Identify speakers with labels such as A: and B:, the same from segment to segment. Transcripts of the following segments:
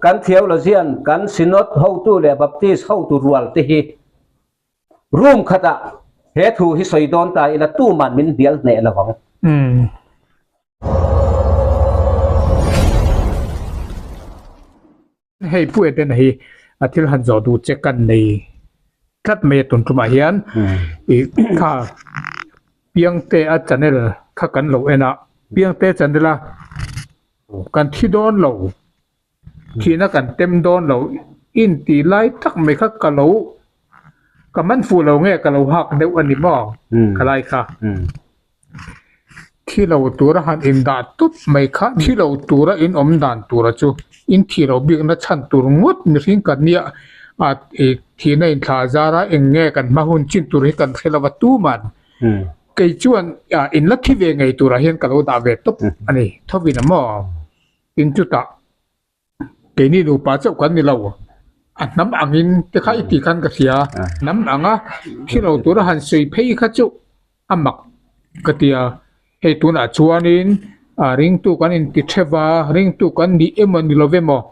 A: Kan theologian, kan Synod hotu leh Baptist hotu rual te hi room khatah he thu hi sawi dawn ta ila tuman min hnial hneh lo ang.
B: Hei Pu Edena hi a thil han zawh duh che kan nei tlat mai a tun tumah hian ih kha Piangte a channel kha kan lo en a, Piangte channel a kan thi dawn lo, thihna kan tem dawn lo intih lai tak mai kha ka lo ka man fuh lo nge ka lo hak deuh a ni maw khalai kha. Thi lo tura han indah tup mai kha thi lo tura in awm dan tura chu in thih loh bikna chhan tur ngawt mihring kan nia a ih thihna inthlah zara eng nge kan hma hun chin tur hi kan hre lo va tuman kei chuan ah in la thi ve ngei turah hian ka lo dah ve tawp a ni thovin a maw tin chutah Keini nupa chauh kan ni lo, a hnam angin te kha i tih khan ka hria, hnam anga thi lo tura han sawi phei kha chu a mak ka ti a, hei tunah chuanin ringtu kan inti theuh va, ringtu kan nih emaw ni lo emaw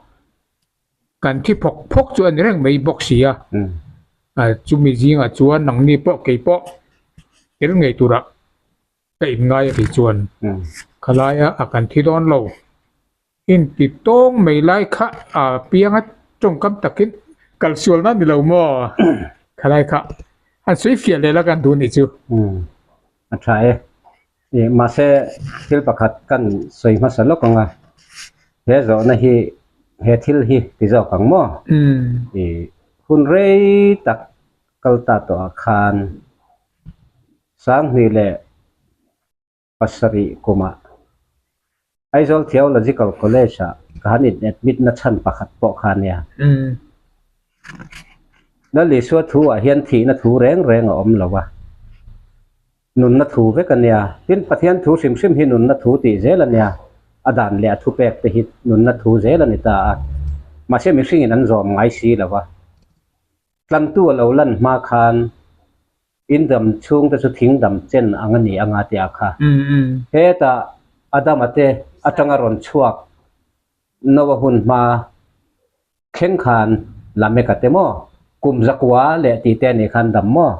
B: kan thi phawk phawk chu a ni reng mai bawk si a, chumi zingah chuan nangni pawh kei pawh tel ngei turah ka inngai a tih chuan khalaia a kan thi dawn lo. Inti tawng mai lai kha a piang a tawngkam takin kal sual na ni lo maw? Khalai kha han sawi fiah leh la kan duh nih chu.
A: Umm a tha e. Ih mahse thil pakhat kan sawi hmasa lawk ang a, he zawhna hi he thil hi ti zawk ang maw? Ih hun rei tak kal ta tawh ah khan Sanghnih leh pasarih kumah Aizawl Theological College-ah ka han in admit na chhan pakhat pawh kha nia. Lal Isua thu-ah hian thihna thu reng reng a awm lo a, nunna thu vek a nia. Tin, Pathian thu hrim hrim hi nunna thu tih zel a nia, a dan leh a thupek te hi nunna thu zel a ni ta a, mahse mihringin an zawm ngai si lo a. Tlantu a lo lan hma khan In dam chhung te chu thing dam chen ang a ni anga tih a kha. Hetah Adama te atanga rawn chhuak Noah hun hma thleng khan Lameka te maw kum zakua leh tih te anih khan dam maw?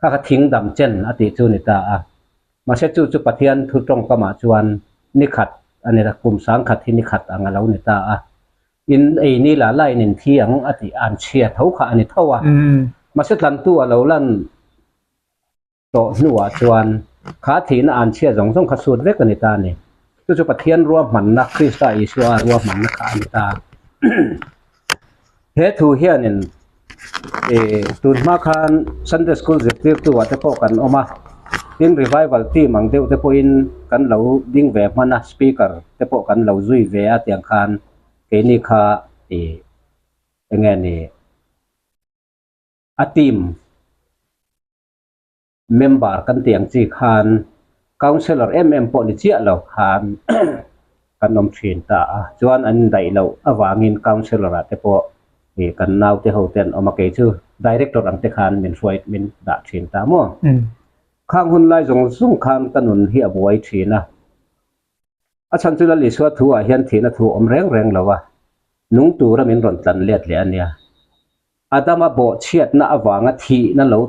A: Kha kha thing dam chen a tih chu ni ta a. Mahse chu chu Pathian thu tawngkamah chuan ni khat a ni ta, kum sangkhat hi ni khat ang a lo ni ta a. In ei ni la la in in thi ang a tih an chhia tho kha a ni tho a. Mahse tlantu a lo lan tawh hnuah chuan kha thihna an chhia zawng zawng kha sut vek a ni ta a ni. Chu chu Pathian ruahmanna, Krista Isua ruahmanna kha a ni ta. He thu hianin ih tun hma khan Sunday School zirtirtu ah te pawh kan awm a, tin revival team ang deuh te pawhin kan lo ding ve hman a, speaker te pawh kan lo zui ve a tiang khan keini kha ih eng nge ni a team Member kan tih ang chi khan Councillor em em pawh ni chiah lo khan kan awm thin ta a, chuan an indaih loh avangin Councillor ah te pawh ih kan naute ho te an awm a, kei chu Director ang te khan min hruai min dah thin ta maw? Khang hun lai zawng zawng khan ka nun hi a buai thin a, a chhan chu Lal Isua thu ah hian thihna thu a awm reng reng lo a, nung tura min rawn tlan let leh a nia. Adama bawhchhiatna avanga thihna lo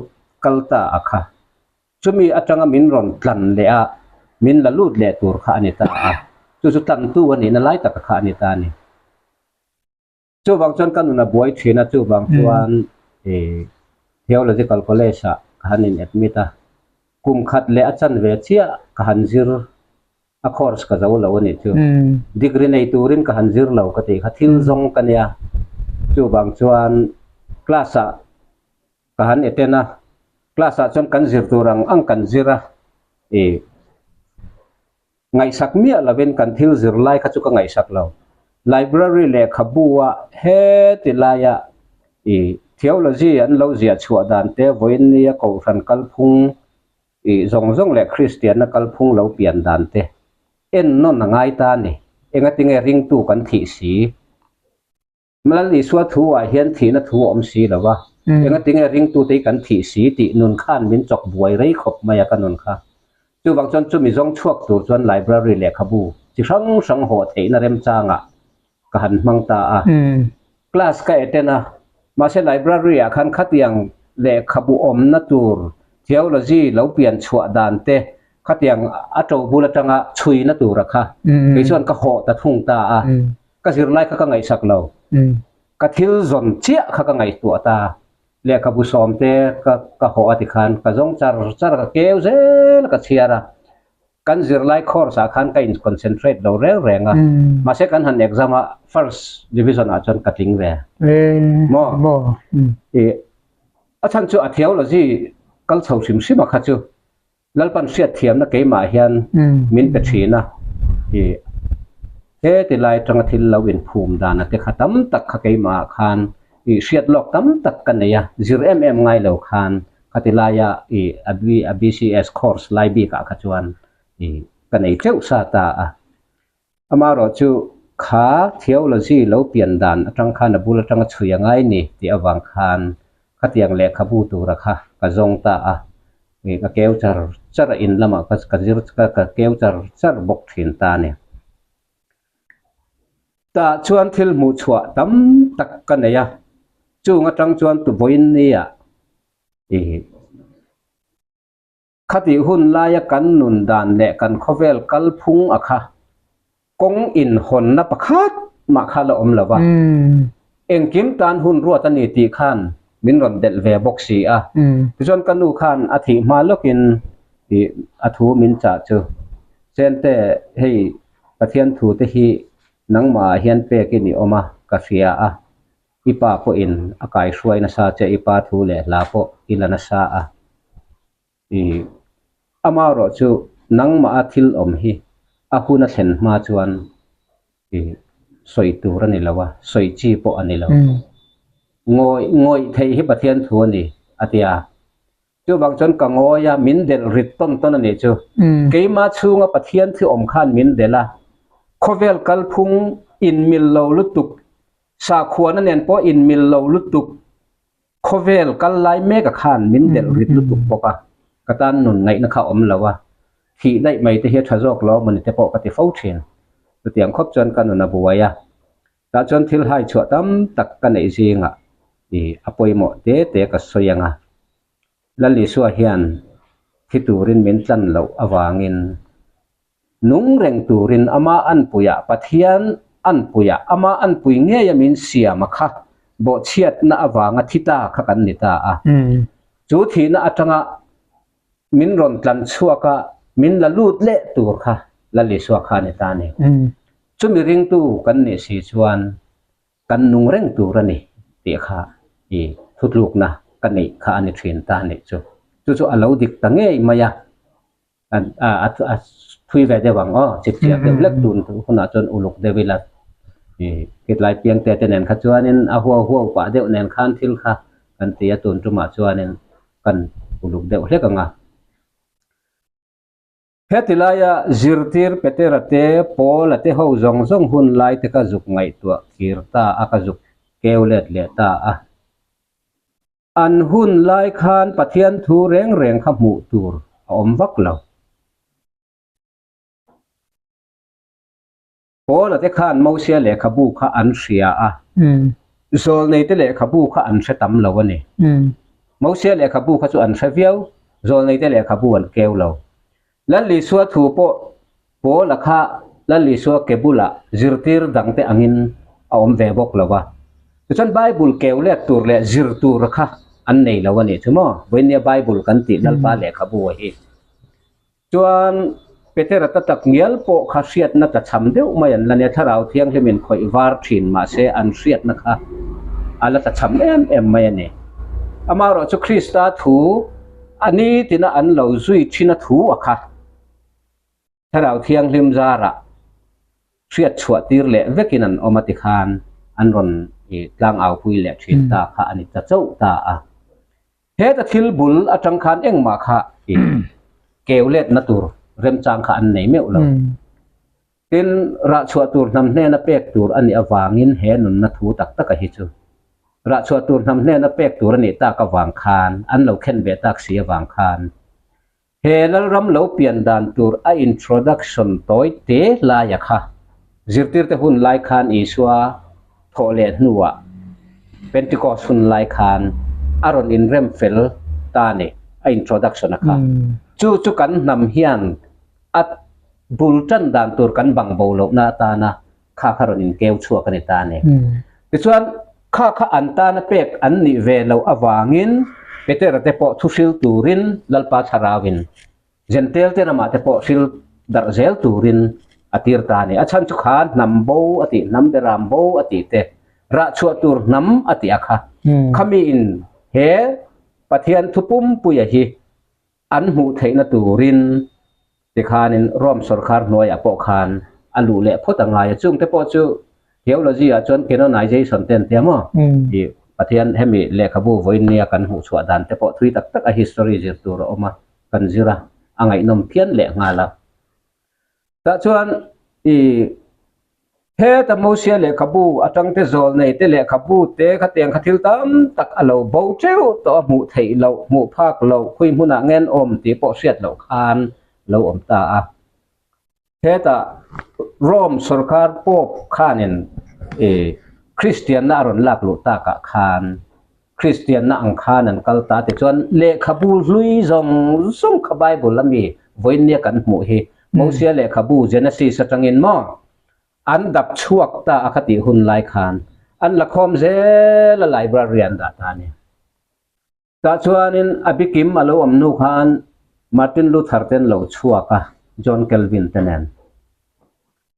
A: kal ta a kha. Chumi atanga min rawn tlan leh a, min la lut leh tur kha a ni ta a. Chu chu tlantu a nihna lai taka kha a ni ta a ni. Chuvang chuan ka nun a buai thin a, chuvang chuan Theological College-ah ka han in admit a. Kum khat leh a chanve chiah ka han zir a course ka zo lo a nih chu. Degree nei turin ka han zir lo ka tih kha thil zawng ka nia. Chuvang chuan class ah ka han attend a, class ah chuan kan zir tur ang ang kan zir a, ih ngaihsak miah lovin kan thil zir lai kha chu ka ngaihsak lo. Library lehkhabu a heti laia ih theology an lo ziah chhuah dan te vawiin nia kohhran kalphung Ih zawng zawng leh Kristianna kalphung lo pian dan te en nawn a ngai ta a ni. Engatinge ringtu kan thih si? Lal Isua thu ah hian thihna thu a awm si lo va, engatinge ringtu te hi kan thih si tih nun khan min chawk buai rei khawp mai a ka nun kha. Chuvang chuan chumi zawng chhuak tur chuan library lehkhabu chi hrang hrang hawh theihna remchangah. ka han hmang ta a. Class ka attend a, mahse library ah khan khatiang lehkhabu awmna tur theology lo pian chhuah dan te khatiang a to bul atanga chhuina tura kha kei chuan ka hawh ta thung ta a, ka zirlai kha ka ngaihsak lo. Ka thil zawn chiah kha ka ngaihtuah ta, lehkhabu sawmte ka ka hawh a tikhan ka zawng char char a, ka keu zel a ka chhiar a. Kan zirlai course ah khan ka in concentrate lo reng reng a, mahse kan han exam a first division ah chuan ka tling ve. Maw? I a chhan chu a theology kal chho hrim hrim a kha chu Lalpan hriatthiamna keimah hian min pe thin a, i heti lai atanga thil lo inphum dana te kha tam tak kha keimah ah khan i hriat lawk tam tak ka nei a, zir em em ngai lo khan khati laia i a BCS course lai bikah kha chuan i ka nei teuh sa ta a. Amaherawh chu kha theology lo pian dan atang khan a bul atanga chhui a ngai ni tih avang khan khatiang lehkhabu tura kha ka zawng ta a, ih ka keu char char a in lamah ka ka zir ka keu char char bawk thin ta a ni. Tah chuan thil hmuh chhuah tam tak ka nei a, chung atang chuan tuvawiin nia ih Khatih hun laia kan nun dan leh kan khawvel kalphung a kha kawng inhawnna pakhat mah kha la awm lo va. Engkim tan hun ruat a ni tih khan min rawn delh ve bawk si a. Tichuan ka nu khan a thih hma lawkin ih a thu min chah chu, Chente, hei Pathian thu te hi nangmahah hian pekin i awm a, ka hria a. I pa pawhin a kaihruai nasa che, i pa thu leh hla pawh i la nasa a. I amaherawh chu nangmah a thil awm hi a hun a thlen hma chuan i sawi tur a ni lo a, sawi chi pawh a ni lo. Ngawih ngawih theih hi Pathian thu a ni, a ti a. Chuvang chuan ka ngawi a, min delh rit tawn tawn a nih chu. Keimah chhunga Pathian thi awm khan min delh a, khawvel kalphung inmil lo lutuk, sakhuana nen pawh inmil lo lutuk, khawvel kal lai mek a khan min delh rit lutuk bawk a, ka tan nun ngaihna kha awm lo a, thih daih mai te hi a tha zawk lo mawni te pawh ka ti fo thin. Chutiang khawp chuan ka nun a buai a. Tah chuan thil hai chhuah tam tak ka neih zingah i a pawimawh te te ka sawi ang a. Lal Isua hian thi turin min tlan loh avangin nung reng turin ama anpuiah Pathian anpuiah ama anpui ngeia min siam a kha bawhchhiatna avanga thi ta kha kan ni ta a. Chu thihna atanga min rawn tlan chhuak a min la lut leh tur kha Lal Isua kha a ni ta a ni. Chumi ringtu kan nih si chuan kan nung reng tur a ni tih kha i thutlukna ka neih kha a ni thin ta a nih chu. Chu chu a lo dik ta ngei mai a, a thui ve deuh ang aw, chip chiah deuh hlek tun hunah chuan uluk deuh ila i khitlai piangte te nen kha chuanin a huau huau pah deuh nen khan thil kha kan ti a, tun tumah chuanin kan uluk deuh hlek ang a. Heti laia zirtir Petera te, Paula te ho zawng zawng hun lai te ka zuk ngaihtuah kir ta a, ka zuk keu let leh ta a. An hun lai khan Pathian thu reng reng kha hmuh tur a awm vak lo. Paula te khan Mosia lehkhabu kha an hria a, Zawlneite lehkhabu kha an hre tam lo a ni. Mosia lehkhabu kha chu an hre viau, Zawlneite lehkhabu an keu lo. Lal Isua thu pawh Paula kha Lal Isua ke bulah zirtir dangte angin a awm ve bawk lo a. Tichuan Bible keu let tur leh zir tur kha an nei lo a nih chu maw? Vawinia Bible kan tih Lalpa lehkhabu a hi. Chuan Petera ta tak ngial pawh kha hriatna ta cham deuh mai an la nia, Thlarau Thianghlim in khawih var thin mahse an hriatna kha a la ta cham em em mai a ni. Amaherawh chu Krista thu a ni tina an lo zui thin a thu a kha Thlarau Thianghlim zarah hriat chhuah tir leh vekin an awm a tikhan an rawn tlang aupui leh thin ta kha a ni ta chauh ta a. Heta thil bul atang khan engmah kha i keu letna tur remchang kha an nei meuh lo. Tin, rahchhuah tur hnam hnena pek tur a nih avangin he nunna thu tak taka hi chu rahchhuah tur hnam hnena pek tur a nih tak avang khan an lo khen ve tak si avang khan he Lalram lo pian dan tur a introduction tawi te laia kha. Zirtirte hun lai khan Isua thawh leh hnuah Pentecost hun lai khan a rawn inrem fel ta a ni, a introduction a kha. Chu chu kan hnam hian a bul tan dan tur kan bang bo lohna atana kha kha rawn inkeu chhuak a ni ta a ni. Tichuan, kha kha an tana pek an nih ve loh avangin Petera te pawh thuhril turin Lalpa Thlarauin Jentail te ramah te pawh hril darh zel turin a tir ta a ni. A chhan chu kha hnam bo a tih, hnam beram bo a tih te, rah chhuah tur hnam a tih a kha. Khami in he Pathian thu pumpuia hi an hmuh theihna turin tikhanin Rome sawrkar hnuaiah pawh khan a luh leh phawt a ngai a. Chungte pawh chu Theology ah chuan canonization te an tia maw? Tih Pathian hemi lehkhabu vawiin nia kan hmuh chhuah dan te pawh thui tak tak a history zir tur a awm a, kan zir a, a ngaihnawm phian leh nghal a. Tah chuan i heta Mosia lehkhabu atang te zawl nei te lehkhabu te khatiang kha thil tam tak a lo bo teuh tawh a, hmuh theih loh, hmuh phak loh, khui hmunah ngen awm tih pawh hriat loh khan lo awm ta a. Hetah Rome sorkar Pope khanin i Kristianna a rawn lak luh takah khan Kristianna ang khan an kal ta tichuan lehkhabu hlui zawng zawng kha Bible ami vawiinnia kan hmuh hi Mosia lehkhabu Genesis atangin maw an dap chhuak ta a kha tih hun lai khan an la khawm zel a library an dah ta a ni. Tah chuanin a bikim a lo awm hnu khan Martin Luther te an lo chhuak a, John Calvin te nen.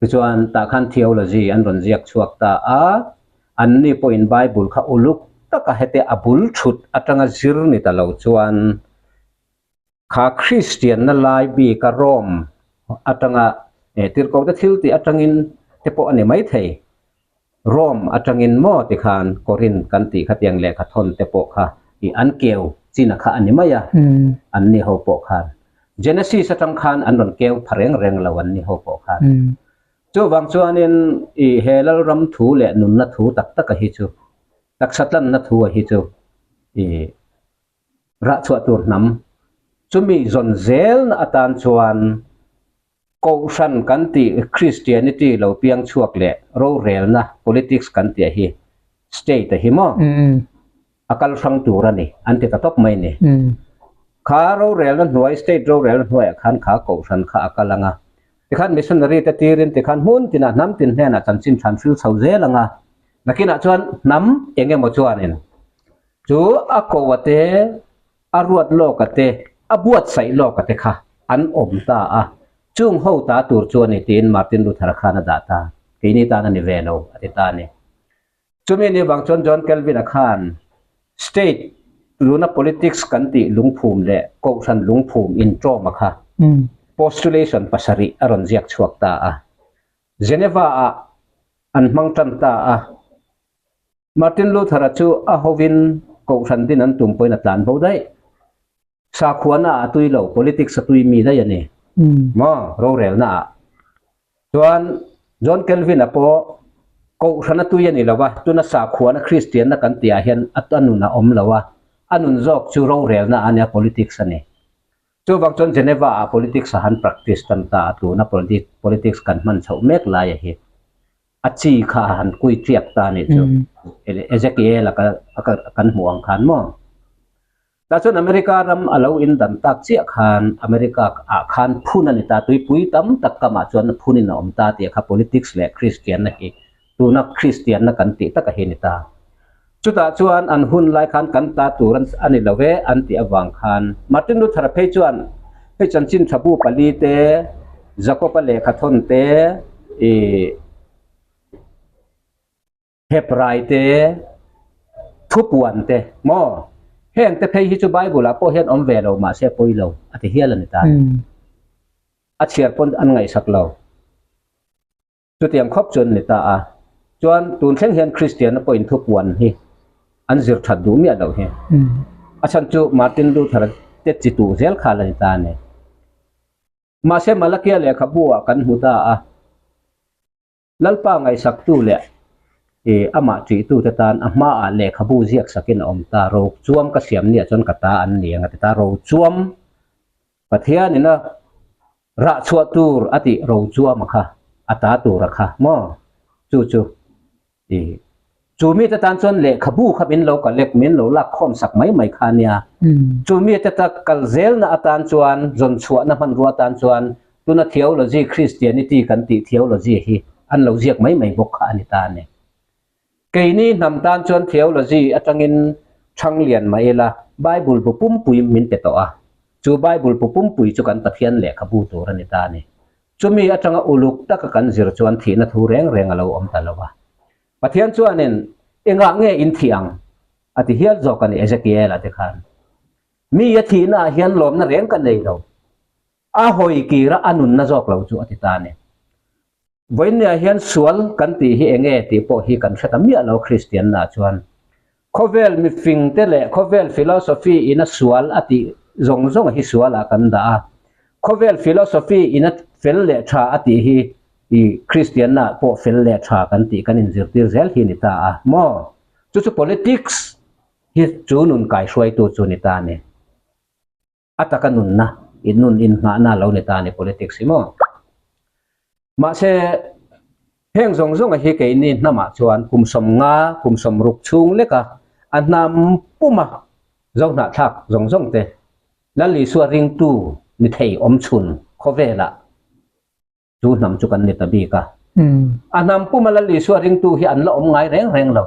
A: Tichuan tah khan theology an rawn ziak chhuak ta a, anni pawhin Bible kha uluk taka hete a bul thut atanga zir ni ta lo chuan kha Kristianna lai bika Rome atanga tirhkohte thil tih atangin te pawh a ni maithei. Rome atangin maw tikhan Corinth kan tih khatiang lehkha thawn te pawh kha i an keu china kha a ni mai a, an ni ho pawh khan. Genesis atang khan an rawn keu pha reng reng lo an ni ho pawh khan. Chuvang chuanin i he Lalram thu leh nunna thu tak taka hi chu, taksa tlanna thu a hi chu i rah chhuah tur hnam chumi zawn zelna atan chuan Kohhran kan tih Christianity lo piang chhuak leh rorelna politics kan tih a hi state a hi maw a kal hrang tur a ni an ti ta tawp mai ni. Kha rorelna hnuai state rorelna hnuaiah khan kha kohhran kha a kal ang a, tikhan missionary te tirin tikhan hmun tinah hnam tin hnenah chanchin than hril chho zel ang a, nakinah chuan hnam eng emaw chuanin chu a ko a te A ruat lawka te, a buatsaih lawka te kha an awm ta a, chung ho ta tur chu a ni tiin Martin Luther-a khan a dah ta. Keini tan a ni ve lo, a ti ta a ni. Chumi ni vang chuan John Calvin-a khan state luna politics kan tih lungphum leh kohhran lungphum inṭawma kha postulation pasarih a rawn ziak chhuak ta a. Geneva-ah an hmang ṭan ta a. Martin Luther-a chu a hovin kohhran din an tum pawhin a tlan bo daih. Sakhuana ah a tui lo, politics a tui mi daih a ni. Maw? Rorelna ah. Chuan John Calvin-a pawh kohhran a tui a ni lo a, tuna sakhuana Kristianna kan tih ah hian a nun a awm lo a, a nun zawk chu rorelna a nia, politics a ni. Chuvang chuan Geneva ah politics a han practice tan ta a, tuna politics kan hman chhoh mek lai a hi. A chi kha a han kui tiak ta anih chu. Ezekiel a kan hmuh ang khan maw? Tah chuan America ram a lo indan tak chiah khan America ah khan phun a ni ta, tuipui tam tak kamah chuan phunin a awm ta tih kha politics leh Kristianna hi tuna Kristianna kan tih taka hi a ni ta. Chutah chuan an hun lai khan kan ta tur a ni lo e an tih avang khan Martin Luther-a phei chuan hei chanchin tha bu pali te, Jakob-a lehkha thawn te, ih Hebrai te, thupuan te maw heng te phei hi chu Bible-ah pawh hian awm ve lo mahse pawi lo a ti hial a ni ta. A chhiar pawn an ngaihsak lo. Chutiang khawp chu an ni ta a, chuan tun thleng hian Kristianna pawhin thupuan hi an zir that duh miah loh hi. A chhan chu Martin Luther te chi tuh zel kha la ni ta a ni. Mahse Malakia lehkhabu ah kan hmu ta a, Lalpa ngaihsaktu leh amah ṭihtute tan a hmaah lehkhabu ziak sakin a awm ta, ro chuam ka siam nia chuan ka ta an ni ang a ti ta, ro chuam Pathianin a rah chhuah tur a tih ro chuam a kha. A ta tura kha maw? Chu chu i chu mite tan chuan lehkhabu kha min lo collect, min lo lak khawm sak mai mai kha nia. Chu mite ta kal zelna atan chuan, zawn chhuahna hmanrua atan chuan tuna theology, Christianity kan tih theology hi an lo ziak mai mai bawk kha a ni ta a ni. Keini hnam tan chuan theology atangin chhang lian mah ila Bible bu pumpui min pe tawh a, chu Bible bu pumpui chu kan Pathian lehkhabu tur a ni ta a ni. Chumi atanga uluk taka kan zir chuan thihna thu reng reng a lo awm ta lo a. Pathian chuanin, Engah nge in thih ang? a ti hial zawk a ni Ezekiel-a te khan. Mi a thihnaah hian lawmna reng ka nei lo. A hawi kira a nunna zawk lo chu a ti ta a ni. Vawiinniah hian sual kan tih hi enge tih pawh hi kan hre ta miah lo Kristianna chuan. Khawvel mifingte leh khawvel philosophy ina sual a tih zawng zawng hi sualah kan dah a. Khawvel philosophy ina fel leh tha a tih hi i Kristianna pawh fel leh tha kan tih kan inzirtir zel hi ni ta a maw? Chu chu politics hi chu nun kaihruaitu chu ni ta a ni. A taka nunna, i nun inngahna lo ni ta a ni politics hi maw? Mahse, heng zawng zawnga hi keini hnamah chuan kum 50, kum 60 chhung leka a hnam puma zohnahthlak zawng zawng te Lal Isua ringtu ni thei awm chhun khawvelah chu hnam chu kan ni ta bik a. A hnam puma Lal Isua ringtu hi an la awm ngai reng reng lo.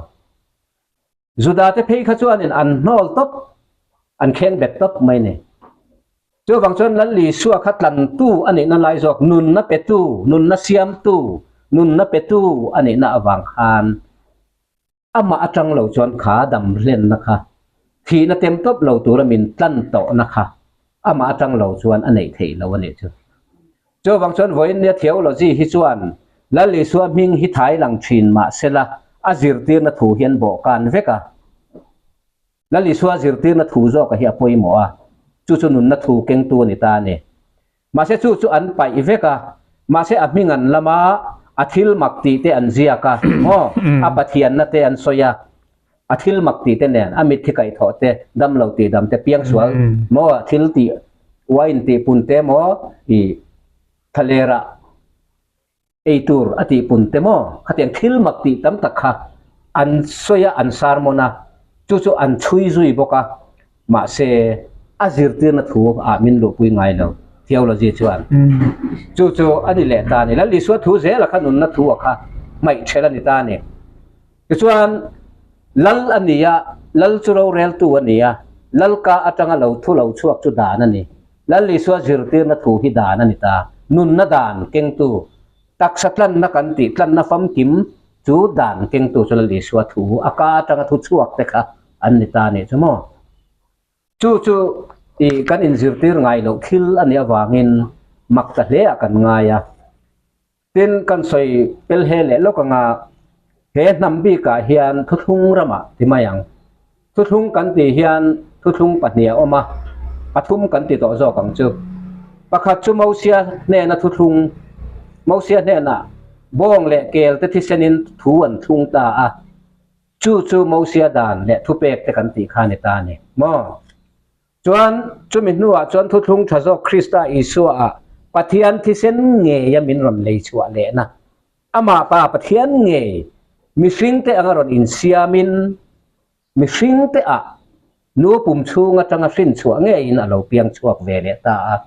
A: Juda te phei kha chuanin an hnawl tawp, an kheng bet tawp mai ni. Chuvang chuan Lal Isua kha tlantu a nihna lai zawk, nunna petu, nunna siamtu, nunna petu a nihna avang khan amah atang lo chuan kha dam hlenna kha, thihna tem tawp lo tura min tlan tawhna kha amah atang lo chuan a neih theih lo a nih chu. Chuvang chuan vawiinnia theology hi chuan Lal Isua hming hi thai lang thin mah sela a zirtirna thu hian bawhkan vek a. Lal Isua zirtirna thu zawka hi a pawimawh a, chu chu nunna thu kengtu a ni ta a ni. Mahse chu chu an paih vek a, mahse a hming an lam a, a thil mak tih te an ziak a, maw? A Pathianna te an sawi a, a thil mak tih te nen, a mitthi kaihthawh te, damlo tih dam te, piangsual maw, thil tih, wine tih pun te maw, i thlalerah ei tur a tih pun te maw, khatiang thil mak tih tam tak kha an sawi a, an sermon a, chu chu an chhui zui bawk a, mahse a zirtirna thu ah min luhpui ngai lo, theology chuan chu chu a ni leh ta a ni. Lal Isua thu zela kha nunna thu a kha hmaih ṭhelh a ni ta a ni. Tichuan, Lal a ni a, Lal chu roreltu a ni a, Lal ka atanga lo thu lo chhuak chu dan a ni. Lal Isua zirtirna thu hi dan a ni ta. Nunna dan kengtu, taksa tlanna kan tih tlanna famkim chu dan kengtu chu Lal Isua thu, a ka atanga thu chhuak te kha an ni ta a nih chu maw? Chu chu i kan inzirtir ngai loh thil a nih avangin mak ta hle ah kan ngai a. Tin, kan sawi pel he leh lawk anga he hnam bikah hian thuthlung ramah ti mai ang. Thuthlung kan tih hian thuthlung pahnih a awm a, pathum kan ti tawh zawk ang chu. Pakhat chu Mosia hnena thuthlung, Mosia hnenah bawng leh kel te thisenin thu an thlung ta a, chu chu Mosia dan leh thupek te kan tih kha a ni ta a ni maw? Chuan, chumi hnuah chuan thuthlung tha zawk Krista Isua-ah Pathian thisen ngeia min rawn lei chhuah lehna, Amah Pa Pathian ngei mihringte anga rawn insiamin mihringte ah nu pum chhung atanga hrin chhuah ngeiin a lo piang chhuak ve leh ta a.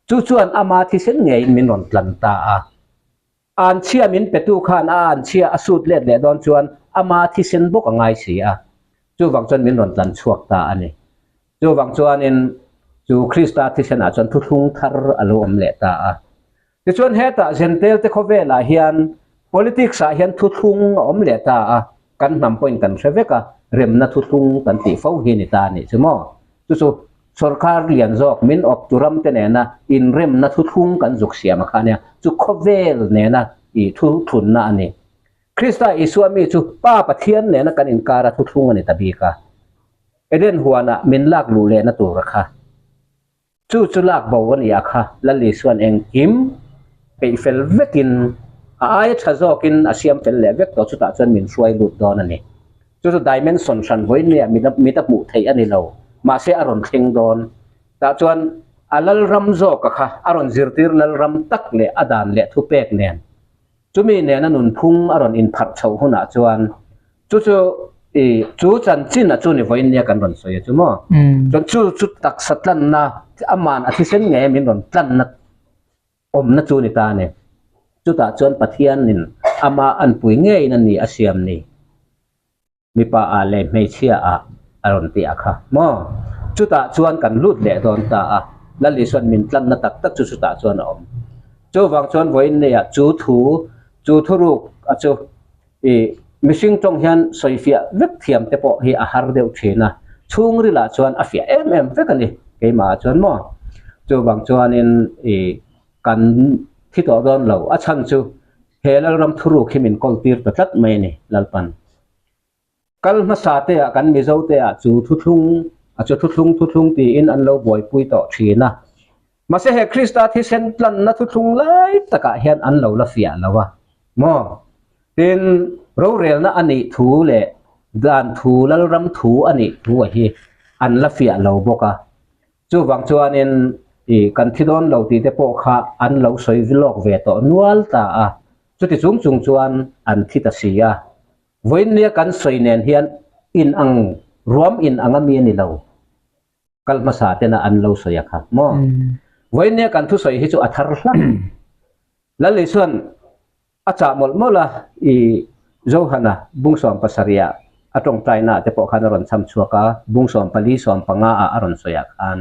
A: Chu chuan Ama thisen ngeiin min rawn tlan ta a. Anchhia min petu khan a anchhia a sut let leh dawn chuan ama thisen bawk a ngai si a, chuvang chuan min rawn tlan chhuak ta a ni. Chuvang chuanin chu Krista thisenah chuan thuthlung thar a lo awm leh ta a. Tichuan hetah Jentail te khawvelah hian politics ah hian thuthlung a awm leh ta a, kan hnam pawhin kan hre vek a, remna thuthlung kan tih fo hi ni ta a nih chu maw? Chu chu Sawrkar lian zawk min awp tu ram te nena inremna thuthlung kan zuk siam a kha nia, chu khawvel nena i thu thlunna a ni. Krista Isua mi chu Pa Pathian nena kan inkara thuthlung a ni ta bik a. Eden huanah min lak luh lehna tur a kha. Chu chu lak bo a ni a kha, Lal Isua'n engkim peih fel vekin a aia tha zawkin a siam fel leh vek tawh chutah chuan min hruai lut dawn a ni. Chu chu dimension hran vawiin nia mit a hmuh theih a ni lo, mahse a rawn thleng dawn. Tah chuan a Lalram zawka kha a rawn zirtir Lalram tak leh a dan leh thupek nen. Chumi nena nunphung a rawn inpharh chhoh hunah chuan chu chu i chu chanchin a chu ni vawiin nia kan rawn sawi a chu maw? Chuan chu chu taksa tlanna aman a thisen ngei a min rawn tlanna awmna chu ni ta a ni. Chutah chuan Pathianin ama anpui ngeiin a ni a siam ni. Mipa ah leh hmeichhia ah a rawn ti a kha maw? Chutah chuan kan lut leh dawn ta a, Lal Isuan min tlanna tak tak chu chutah chuan a awm. Chuvang chuan vawiin neiah chu thu, chu thuruk a chu i mihring tawng hian sawifiah vek thiam te pawh hi a har deuh thin a, chhungril ah chuan a fiah em em vek a ni keimah ah chuan maw? Chuvang chuanin i kan thi tawh dawn lo, a chhan chu He Lalram thuruk hi min kawl tir ta tlat mai a ni, Lalpan. Kal hmasa te ah kan Mizo te ah chu thuthlung a chu thuthlung thuthlung tiin an lo buaipui tawh thin a. Mahse he Krista thisen tlanna thuthlung lai takah hian an lo la fiah lo a maw? Tin, rorelna a nih thu leh dan thu Lalram thu a nih thu a hi an la fiah lo bawk a. Chuvang chuanin i kan thi dawn lo tih te pawh kha an lo sawi lawk ve tawh nual ta a, chuti chung chung chuan an thi ta si a. Vawiin nia kan sawi nen hian in ang ruam in ang a mi a ni lo. Kal hmasa tena an lo sawi a kha maw? Vawiin nia kan thusawi hi chu a thar hlak. Lal Isuan A chah mawlh mawlh a, i Johana bung 70 ah a tawngtaina ah te pawh khan a rawn cham chhuak a, bung 14 15 ah a rawn sawi ah khan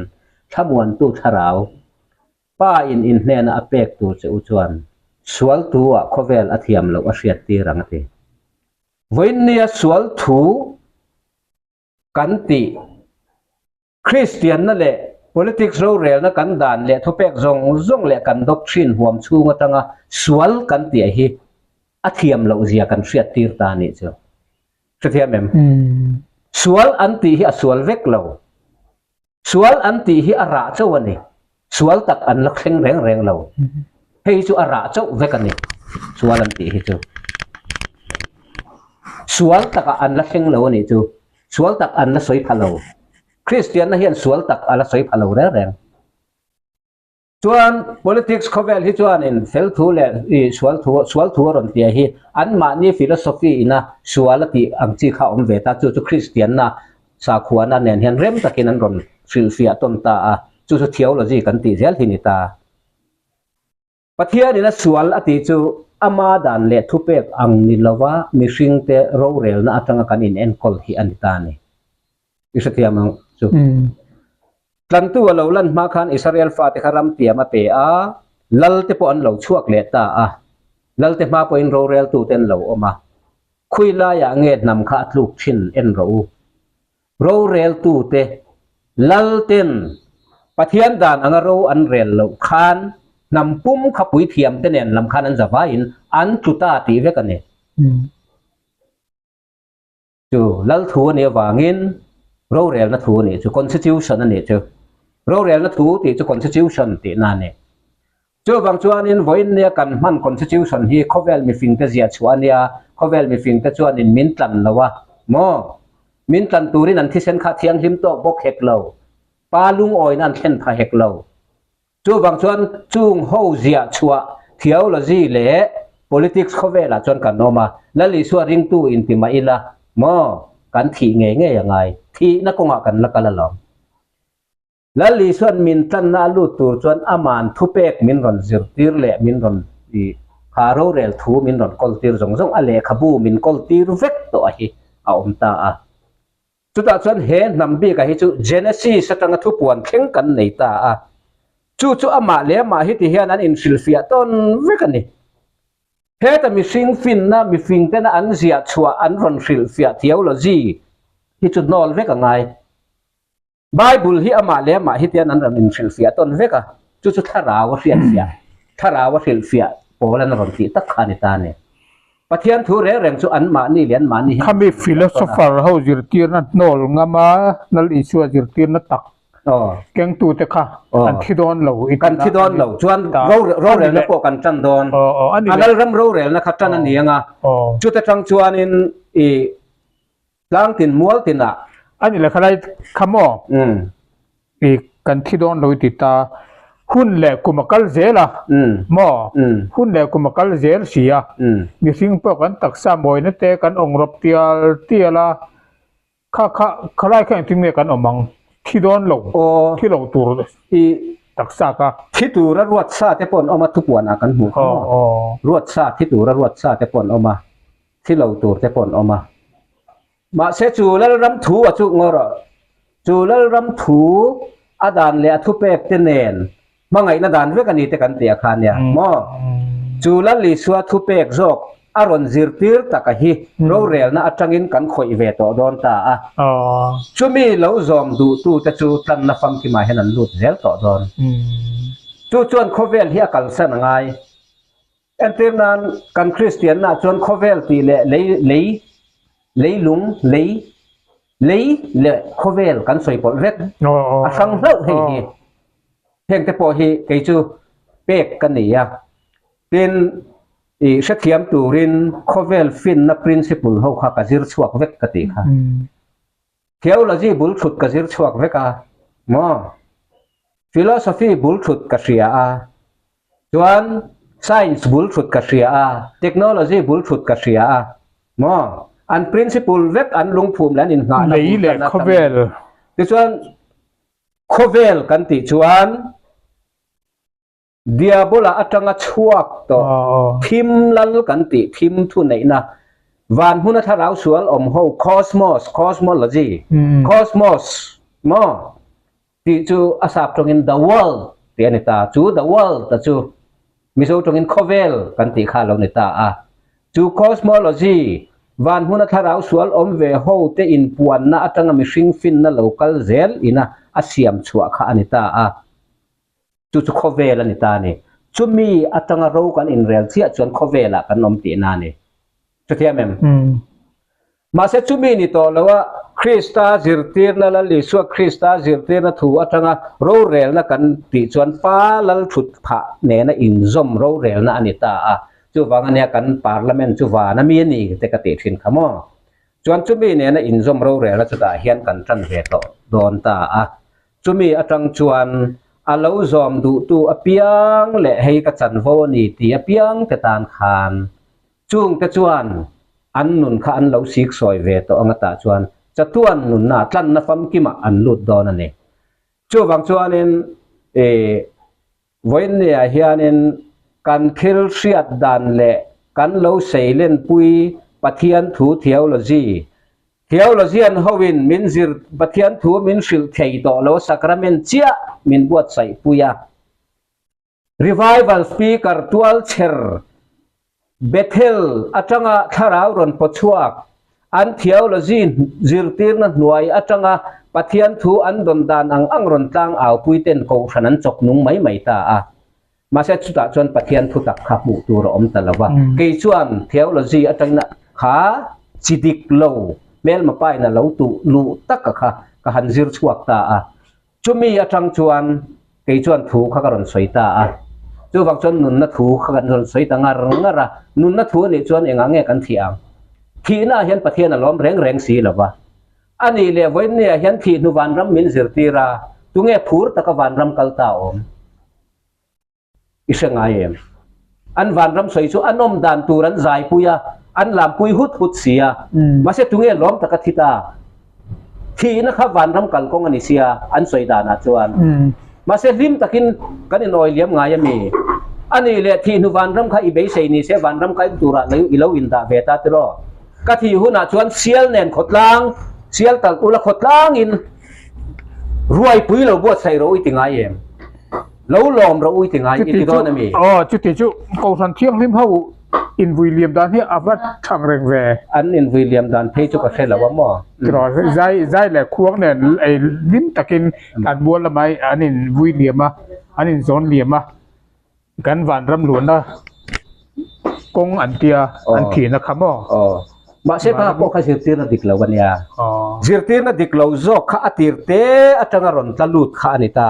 A: thlamuantu thlarau Pa in in hnena a pek tur che u chuan sual tu ah khawvel a thiam loh a hriat tir ang a ti. Vawiin nia sual thu kan tih. Kristianna leh politics rorelna kan dan leh thupek zawng zawng leh kan doctrine huam chhung atanga sual kan tih hi a thiam loh zia kan hriat tir ta anih chu. Hrethiam em? Sual an tih hi a sual vek lo. Sual an tih hi a rah chauh a ni. Sual tak an la thleng reng reng lo. Hei hi chu a rah chauh vek a ni. Sual an tih hi chu. Sual takah an la thleng lo a nih chu. Sual tak an la sawi pha lo. Kristianna hian sual tak a la sawi pha lo reng reng. Chuan politics khawvel hi chuanin fel thu leh i sual thu sual thu a rawn tia hi anmahni philosophy ina sual a tih ang chi kha a awm ve ta. Chu chu Kristianna sakhuana nen hian rem takin an rawn hrilhfiah tawn ta a. Chu chu theology kan tih zel hi ni ta. Pathianin a sual a tih chu ama dan leh thupek ang ni lova mihringte rorelna atanga kan inenkawl hi a ni ta a ni. I hrethiam ang chu. Tlantu a lo lan hma khan Israel fate kha ram tiam a pe a, lalte pawh an lo chhuak leh ta a. Lalte hma pawhin roreltute an lo awm a. Khui laiah nge hnam kha a tluk thin en rawh u. Roreltute, Lalten Pathian dan anga ro an rel loh khan hnam pum kha puithiamte nen lam khan an zavaiin an tlu ta tih vek a ni. Chu Lal thu a nih avangin rorelna thu a nih chu, constitution a nih chu. Rorelna thu tih chu constitution tihna a ni. Chuvang chuanin vawiin nia kan hman constitution hi khawvel mifingte ziah chhuah a nia, khawvel mifingte chuanin min tlan lo a maw? Min tlan turin an thisen kha thianghlim tawk bawk hek lo, pa lungawina an thlen pha hek lo. Chuvang chuan chung ho ziah chhuah theology leh politics khawvelah chuan kan awm a, Lal Isua ringtu inti mah ila maw? Kan thih ngei ngei a ngai, thihna kawngah kan la kal alawm. Lal Isuan min tlanna a lut tur chuan aman thupek min rawn zirtir leh min rawn i kha rorel thu min rawn kawltir zawng zawng a lehkhabu min kawltir vek tawh a hi a awm ta a. Chutah chuan he hnam bika hi chu Genesis atanga thupuan thleng kan nei ta a. Chu chu amah leh amah hi ti hian an inhrilhfiah tawn vek a ni. Heta mihring finna mifing tena an ziah chhuah an rawn hrilhfiah theology hi chu hnawl vek a ngai. Bible hi amah leh amah hi tian an rawn inhrilhfiah tawn vek a, chu chu thlarau a hriatfiah, thlarau a hrilhfiah pawl an rawn tih tak kha a ni ta a ni. Pathian thu reng reng chu anmahni leh anmahni hian
B: Khami philosopher ho zirtirna hnawl ngama Lal Isua zirtirna tak kengtute kha an thi dawn lo i
A: Kan thi dawn lo chuan rorelna pawh kan tan dawn. A Lalram rorelna kha tan a ni ang a, chuta tang chuanin i Tlang tin mual tinah.
B: A ni le khalai kha maw? I kan thi dawn lo i ti ta. Hun leh kum a kal zel a maw? Hun leh kum a kal zel si a, mihring pawh kan taksa mawina te kan awng rawp tial tial a, kha kha khalai kha engtin nge kan awm ang? Thi dawn lo, thi lo tur taksa kha.
A: Thi tura ruat sa te pawh an awm a, thupuanah kan hmuh kha maw? Ruat sa, thi tura ruat sa te pawh an awm a, thi lo tur te pawh an awm a. Mahse chu Lalram thu a chuk ngawr a, chu Lalram thu a dan leh a thupek te nen hmangaihna dan vek a ni te kan tih a kha nia maw? Chu Lal Isua thupek zawk a rawn zirtir taka hi rorelna atangin kan khawih ve tawh dawn ta a. Chumi lo zawm duhtute chu tlanna famkimah hian an lut zel tawh dawn. Chu chuan khawvel hi a kalsan a ngai. Entir nan, kan Kristianna chuan khawvel tih leh lei, lei, leilung, lei, lei leh khawvel kan sawi pawlh vek. A hrang hlauh hei hi. Heng te pawh hi kei chu pek ka nei a. Tin, i hrethiam turin khawvel finna principle ho kha ka zir chhuak vek ka tih kha. Theology bul thut ka zir chhuak vek a, maw? Philosophy bul thut ka hria a. Chuan science bul thut ka hria a, technology bul thut ka hria a, maw? An principle vek an lungphum leh an inngahna
B: bul tan a tam.
A: Tichuan khawvel kan tih chuan Diabola atanga chhuak tawh thim lal kan tih thim thu neihna van hmuna thlarau sual awm ho cosmos, cosmology, cosmos maw? Tih chu a sap tawngin the world tih a ni ta. Chu the world a chu Mizo tawngin khawvel kan tih kha a lo ni ta a. Chu cosmology, van hmuna thlarau sual awm ve ho te inpuanna atanga mihring finna lo kal zel ina a siam chhuah kha a ni ta a. Chu chu khawvel a ni ta a ni. Chumi atanga ro kan inrel chiah chuan khawvelah kan awm tihna a ni. Chuthiam em? Mahse chumi ni tawh lo a, Krista zirtirna Lal Isua Krista zirtirna thu atanga rorelna kan tih chuan Pa Lal thut phah nena inzawm rorelna a ni ta a. Chuvang ania kan Parliament chu van a mi a ni te ka tih thin kha maw? Chuan chumi nena inzawm rorelna chutah hian kan tan ve tawh dawn ta a. Chumi atang chuan a lo zawm duhtu apiang leh hei ka chanvo a ni ti apiang te tan khan Chungte chuan an nun kha an lo siksawi ve tawh ang atah chuan chatuan nunna tlanna famkimah an lut dawn a ni. Chuvang chuanin i vawiinniah hianin kan thil hriat dan leh kan lo seilenpui Pathian thu theology, theologian hoin min zir Pathian thu min hrilh thei tawh lo sacrament chiah min buatsaihpui a. Revival Speaker Tualchher Bethel atanga thlarau rawn paw chhuak, an theology zirtirna hnuai atanga Pathian thu an dawn dan ang ang rawn tlang aupui ten kohhran an chawk nung mai mai ta a. Mahse chutah chuan Pathian thu tak kha hmuh tur a awm ta lo va. Kei chuan theology atangina kha chi dik lo hmelma pain a lo tuh luh taka kha ka han zir chhuak ta a. Chumi atang chuan kei chuan thu kha ka rawn sawi ta a, chuvang chuan nunna thu kha kan rawn sawi ta ngar ngar a, nunna thu anih chuan engah nge kan thih ang? Thihnaah hian Pathian a lawm reng reng si lo va, a nih leh vawiinniah hian thih hnu vanram min zirtir a, tunge phur taka vanram kal ta awm? I hre ngai em? An vanram sawi chu a nawm dan tur an zaipui a, an lampui hut hut si a. Mahse tunge lawm taka thi ta? Thihna kha vanram kalkawng a ni sia an sawi danah chuan. Mahse hlim takin kan inawi liam ngai a mi? A nih leh thih hnu vanram kha i beisei ni se vanram kain turah lo i lo indah ve ta tiraw? Ka thih hunah chuan sial nen khawtlang, sial talh ula khawtlangin ruaipui lo buatsaih rawh u i ti ngai em? Lo lawm rawh ui ti ngai i ti dawn a mi?
B: Aw, chuti chu Kohhran Thianghlim ho invui liam dan hi a va thang reng ve.
A: An invui liam dan phei chu ka hre lo a maw?
B: Tiraw, zai zai leh khuang nen ei hlim takin an mual lamah an invui liam a, an inzawn liam a, kan vanram luhna kawng an tia an thihna kha maw?
A: Aw, mahse kha pawh kha zirtirna dik lo a nia. Zirtirna dik lo zawk kha a tir te atanga rawn tla lut kha a ni ta.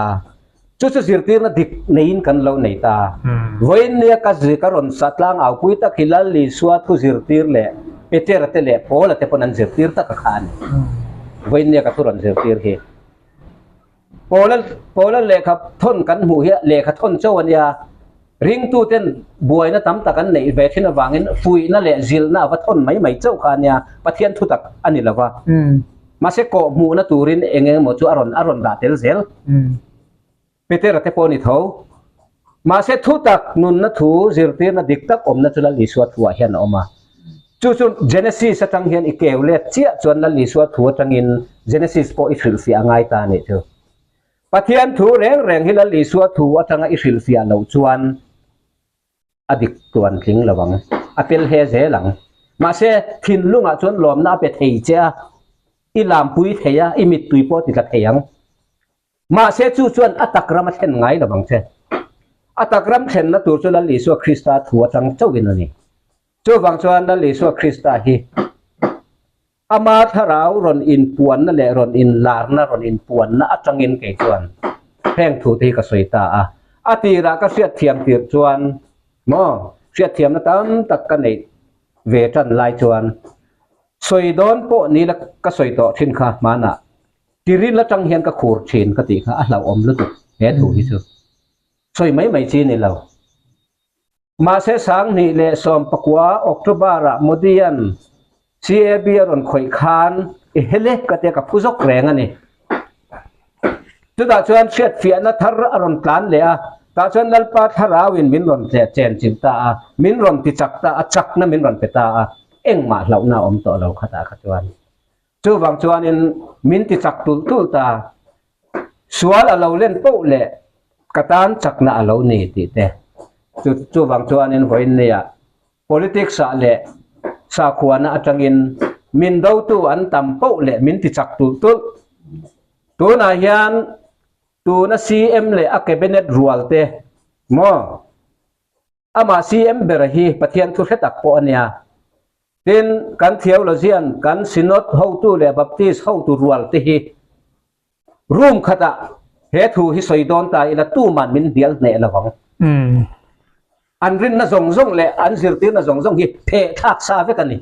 A: Chu chu zirtirna dik neiin kan lo nei ta. Vawiin nia ka zi ka rawn sa tlang aupui tak hi Lal Isua thu zirtir leh Petera te leh Paula te pawn an zirtir tak a kha a ni. Vawiin nia ka thu rawn zirtir hi. Paula Paula lehkha thawn kan hmuh hi lehkha thawn chauh a nia. Ringtuten buaina tam tak an neih ve thin avangin fuihna leh zilhna a va thawn mai mai chauh kha a nia. Pathian thutak a ni lo va. Mahse kawh hmuhna turin eng eng emaw chu a rawn a rawn dah tel zel. Petera te pawh a ni tho. Mahse thutak nunna thu zirtirna dik tak awmna chu Lal Isua thuah hian a awm a. Chu chu Genesis atang hian i keu let chiah chuan Lal Isua thu atangin Genesis pawh i hrilhfiah a ngai ta a nih chu. Pathian thu reng reng hi Lal Isua thu atanga i hrilhfiah loh chuan a dik tuan tling lo ang, a pel he zel ang. Mahse thinlungah chuan lawmna a pe thei che a, i lampui thei a, i mittui pawh ti tla thei ang. Mahse chu chuan a tak ram a thlen ngai lo ang che. A tak ram thlenna tur chu Lal Isua Krista thu atang chauhin a ni. Chuvang chuan Lal Isua Krista hi Ama thlarau rawn inpuanna leh rawn inlarna rawn inpuanna atangin kei chuan heng thu te hi ka sawi ta a. A tirah ka hriatthiam tirh chuan maw hriatthiamna tam tak ka neih ve tan lai chuan sawi dawn pawh ni la ka sawi tawh thin kha hmanah tiril atang hian ka khur thin ka tih kha a hlauhawm lutuk he thu hi chu sawi mai mai chi ni lo. Mahse 2019 October-ah Modi-a'n CAB a rawn khawih khan i hele ka tia ka phu zawk reng a ni. Chutah chuan hriatfiahna thar a rawn tlan leh a, tah chuan Lalpa Thlarauin min rawn tleh chen chilh ta a, min rawn ti chak ta a, chakna min rawn pe ta a, engmah hlauhna a awm tawh lo khatah kha chuan. Chuvang chuanin min ti chak tulh tulh ta. Sual a lo len poh leh ka tan chakna a lo ni tih te. Chu chuvang chuanin vawiin nia politics ah leh sakhuana atangin min dotu an tam poh leh min ti chak tulh tulh. Tunah hian tuna CM leh a cabinet rual te maw Amah CM ber hi Pathian thu hre tak pawh a nia. Tin, kan theologian, kan Synod hotu leh Baptist hotu rual te hi room khatah he thu hi sawi dawn ta ila tuman min hnial hneh lo ang. An rinna zawng zawng leh an zirtirna zawng zawng hi pheh thlak sa vek a ni.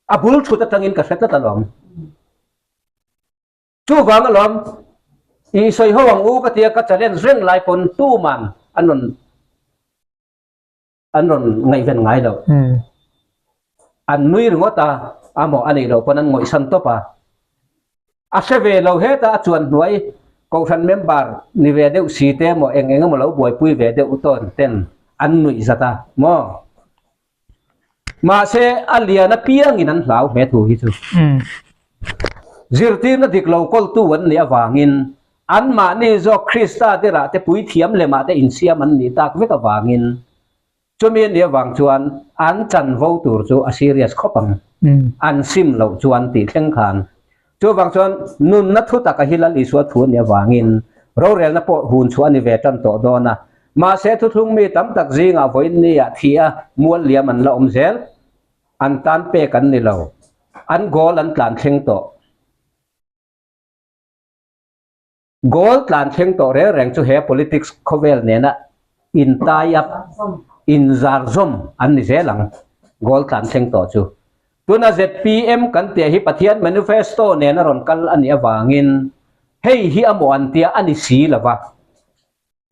A: A bul thut atangin ka hre tlat alawm. Chuvang alawm, i sawi ho ang u ka tia ka challenge reng lai pawn tuman an rawn an rawn ngaihven ngai lo. An nui ringawt a, a maw a neih loh pawn an ngawihsan tawp a. A hre ve lo heta a chuan hnuai Kohhran member ni ve deuh si te maw eng eng emaw lo buaipui ve deuh tawn ten an nuih zat a maw. Mahse, a lian apiangin an hlau he thu hi chu. Zirtirna dik lo kawltu an nih avangin, anmahni zawk Krista derah te puithiam lemah te insiam an nih tak vek avangin, chumi a nih avang chuan an chanvo tur chu a serious khawp ang, an sim loh chuan tih thleng khan. Chuvang chuan nunna thu taka hi Lal Isua thu a nih avangin rorelna pawh hun chhuah a ni ve tan tawh dawn a. Mahse thuthlung mi tam tak zingah vawiin niah thi a mual liam an la awm zel. An tan pek an ni lo. An goal an tlan thleng tawh. Goal tlan thleng tawh reng reng chu he politics khawvel nena in tie up, in zar zawm an ni zel ang, goal tlan thleng tawh chu. Tuna zpm kan tih hi Pathian manifesto nena rawn kal a nih avangin hei hi a mawh an tia a ni si lo va.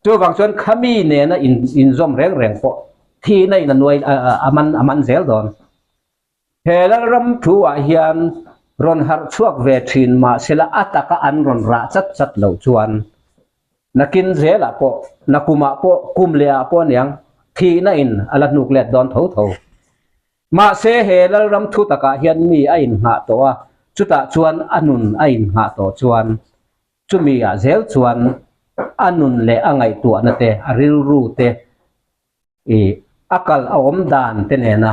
A: Chuvang chuan khami nena in inzawm reng reng pawh thihna in a nuai a man a man zel dawn. He Lalram thu-ah hian rawn harh chhuak ve thin mahsela a taka an rawn rah chat chat loh chuan nakin zelah pawh, nakumah pawh, kum lehah pawh aniang thihna in a la hnuk let dawn tho tho. Mahse he Lalram thu takah hian mi a innghah tawh a, chutah chuan a nun a innghah tawh chuan chumi ah zel chuan a nun leh a ngaihtuahna te, a rilru te, Ih, a kal a awm dan te nena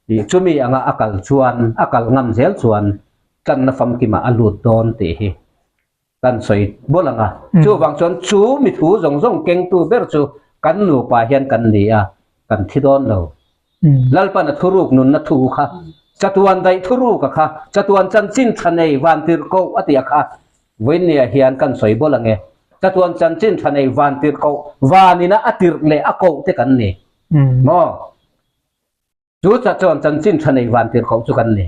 A: ih chumi anga a kal chuan, a kal ngam zel chuan tlanna famkimah a lut dawn tih hi kan sawi bawlh ang a. Chuvang chuan chu mi thu zawng zawng kengtu ber chu kan nupa hian kan ni a, kan thi dawn lo. Lalpan a thuruk nunna thu kha, chatuan daih thuruk a kha, chatuan chanchin tha nei vantirhkoh a tih a kha, Vawinia hian kan sawi bawlh ang e. Chatuan chanchin tha nei van tirh koh, vanina a tirh leh a koh te kan ni. Maw? Chu chatuan chanchin tha nei van tirh koh chu kan ni.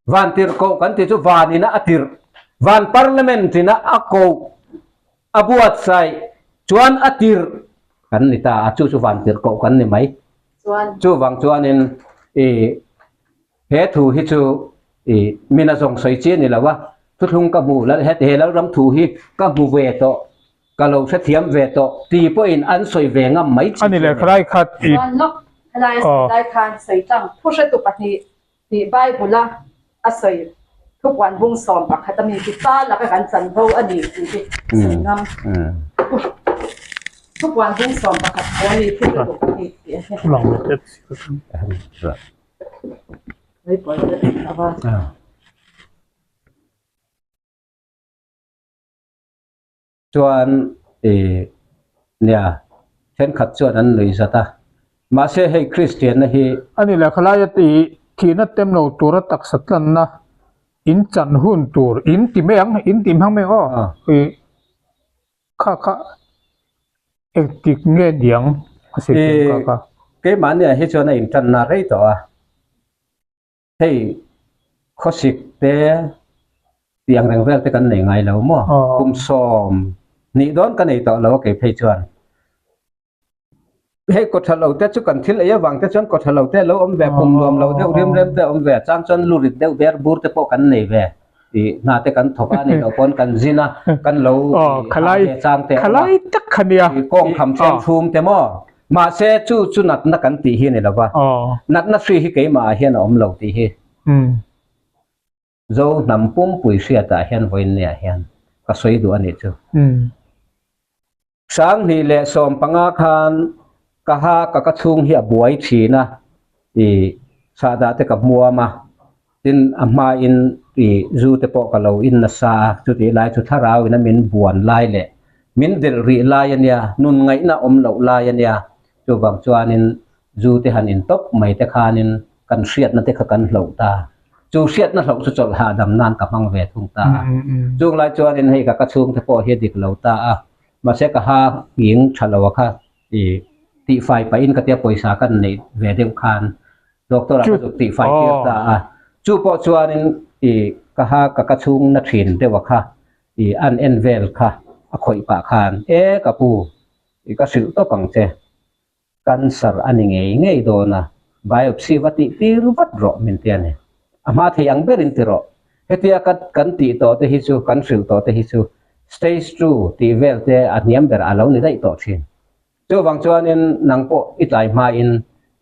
A: Van tirh koh kan tih chu vanina a tirh. Van Parliament ina a koh a buatsaih chuan a tirh kan ni ta a, chu chu van tirh koh kan ni mai. Chuvang chuanin i he thu hi chu i mina zawng sawi chi a ni lo a, thuthlung ka hmu lal he he Lalram thu hi ka hmu ve tawh, ka lo hrethiam ve tawh ti pawhin an sawi ve ngam mai chi
B: A ni
A: chu
B: leh
A: a ni.
B: khalai khat i
C: Chuan lawk helai a sawi lai khan sawi tlang thuhretu pahnih tih Bible-a a sawi thupuan bung 11 a mi hi pa laka kan chanvo a ni tih hi sawi ngam. Thupuan bung 11 pawh a mi thuhretu pahnih tih a hre.
A: Chuan i nia thenkhat chuan an nui zat a, mahse hei Kristianna hi.
B: A ni leh khalaia i thihna tem lo tura taksa tlanna in chan hun tur in ti mai ang, in ti hmang mai ang aw, i kha kha engtik nge niang a sawi thiam kha kha.
A: Keimahniah hi chuan a intanna rei tawh a. Hei khawsik te tih ang reng vel te kan nei ngai lo maw? Kum 20 dawn ka nei tawh lo a kei phei chuan. Hei kaw tha lo te chu kan thil ei avang te chuan kaw tha lo te lo awm ve, pum nuam lo deuh rim rem te awm ve, chang chuan lu rit deuh ber bur te pawh kan nei ve tih hna te kan thawk a nih loh pawn kan zin a, kan lo hah ve chang te a awm a. Kawng kham chen chhung te maw? Mahse, chu chu natna kan tih hi a ni lo va, natna hri hi keimahah hian a awm lo tih hi Zo hnam pumpui hriatah hian vawiinniah hian ka sawi duh a nih chu. 2015 khan ka ha ka ka chhung hi a buai thin a, i chhahdah te ka hmuam a, tin a hmain i zu te pawh ka lo in nasa a, chutih lai chu thlarau in a min buan lai leh min delh rih lai a nia, nun ngaihna awm loh lai a nia, chuvang chuanin zu te han in tawp mai te khanin kan hriatna te kha kan hloh ta, chu hriatna hloh chu chawlh hahdam nan ka hmang ve thung ta a, chung lai chuanin hei ka ka chhungte pawh hi a dik lo ta a, mahse ka ha nghing tha lo a kha i tihfai pahin ka tia pawisa kan neih ve deuh khan Doctor ah ka zuk tihfai tir ta a, chu pawh chuanin i ka ha ka ka chhung na thin deuh a kha i an en vel kha a khawih pah khan e ka pu i ka hrilh tawp ang che cancer a ni ngei ngei dawn a biopsy va tih tir vat rawh min ti a ni. A hma thei ang berin ti rawh. Hetia ka kan tih tawh te hi chu kan hrilh tawh te hi chu stage two tih vel te a hniam ber a lo ni daih tawh thin. Chuvang chuanin nang pawh i tlai hmain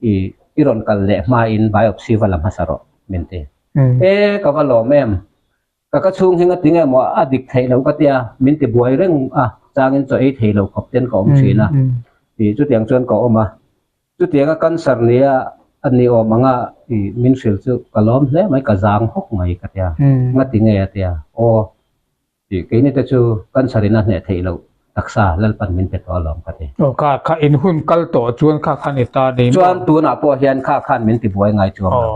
A: i i rawn kal leh hmain biopsy va la hmasa rawh min ti. E ka va lawm em? Ka ka chhung hi ngati nge maw a dik theih loh ka tia min ti buai reng a changin chaw ei thei lo khawp ten ka awm thin a. I chutiang chuan ka awm a. Chutianga cancer nia a ni awm anga i min hrilh chu ka lawm hle mai ka zang hawk mai ka tia. Ngati nge a tia? Aw. Tih keini te chu cancer in a hneh theih loh taksa Lalpan min pe tawh alawm ka ti.
B: Aw kha kha in hun kal tawh chuan kha khan i ta nei maw?
A: Chuan tunah pawh hian kha khan min ti buai ngai chuang lo.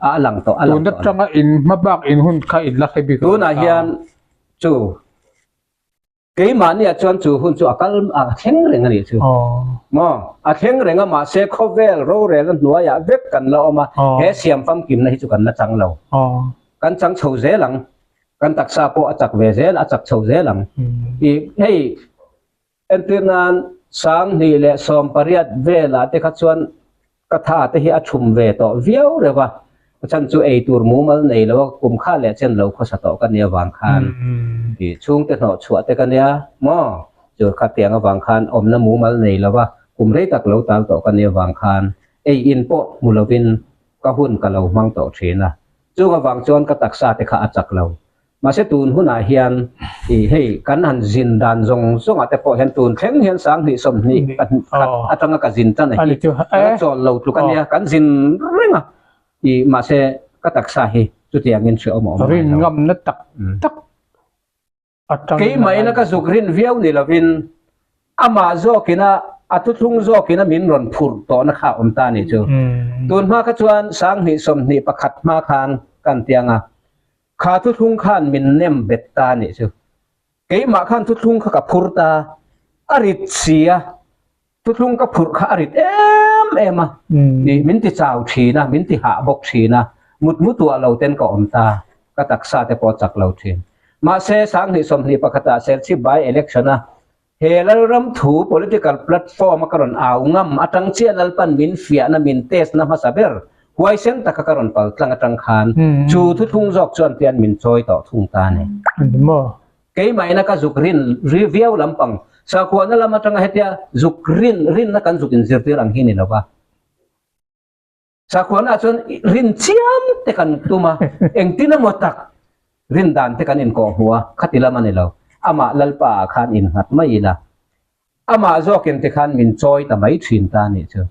A: A a lang tawh a lang
B: tawh. Tun atanga in hma bak in hun kha in la hre bik lo.
A: Tunah hian chu Keimahniah chuan chu hun chu a kal a thleng reng a nih chu. Maw? A thleng reng a mahse khawvel rorelna hnuaiah vek kan la awm a, he siam famkimna hi chu kan la chang lo. Kan chang chho zel ang. Kan taksa pawh a chak ve zel, a chak chho zel ang. I hei entir nan 2018 velah te kha chuan Ka tha te hi a chhum ve tawh viau reuh a, a chhan chu ei tur mumal nei lo a, kum kha leh chen lo khawsa tawh ka nia vang khan i chhungte hnawh chhuah te ka nia maw? Chu kha tiang avang khan awmna mumal nei lo a, kum rei tak lo tal tawh ka nia vang khan ei in pawh hmu lovin ka hun ka lo hmang tawh thin a, chung avang chuan ka taksa te kha a chak lo. Mahse tun hunah hian i hei kan han zin dan zawng zawngah te pawh hian tun thleng hian 2020 khat atanga ka zin tan a hi ka la chawl lo tluk a nia kan zin reng a i mahse ka taksa hi chutiangin hrehawm a awm ngai lo.
B: Rin ngamna tak tak atangin
A: Keimahina ka zuk rin viau ni lovin Amah zawkin a, a thuthlung zawkin a min rawn phurh tawhna kha a awm ta a nih chu. Tun hma kha chuan 2021 hma khan kan tiang a, kha thuthlung khan min nem bet ta a nih chu. Keimah khan thuthlung kha ka phur ta, a rit si a, thuthlung ka phurh kha a rit em em a, ih min ti chau thin a, min ti hah bawk thin a, mut mu tuah lo ten ka awm ta, ka taksa te pawh a chak lo thin. Mahse, 2021 ah Serchhip by election a he Lalram thu political platform a ka rawn au ngam atang chiah Lalpan min fiahna min test na hmasa ber huaisen taka ka rawn pal tlang atang khan chu thuthlung zawk chuan tian min chawi tawh thung ta a ni. Keimahina ka zuk rin ri viau lampang sakhuana lam atanga hetia zuk rin rinna kan zuk inzirtir ang hi ni lo va. Sakhuana chuan rin chiam te kan tum a, engtin emaw tak rin dan te kan inkawh hmu a, khati lam a ni lo. Amah Lalpa ah khan innghat mai ila, amah zawkin te khan min chawi ta mai thin ta a nih chu.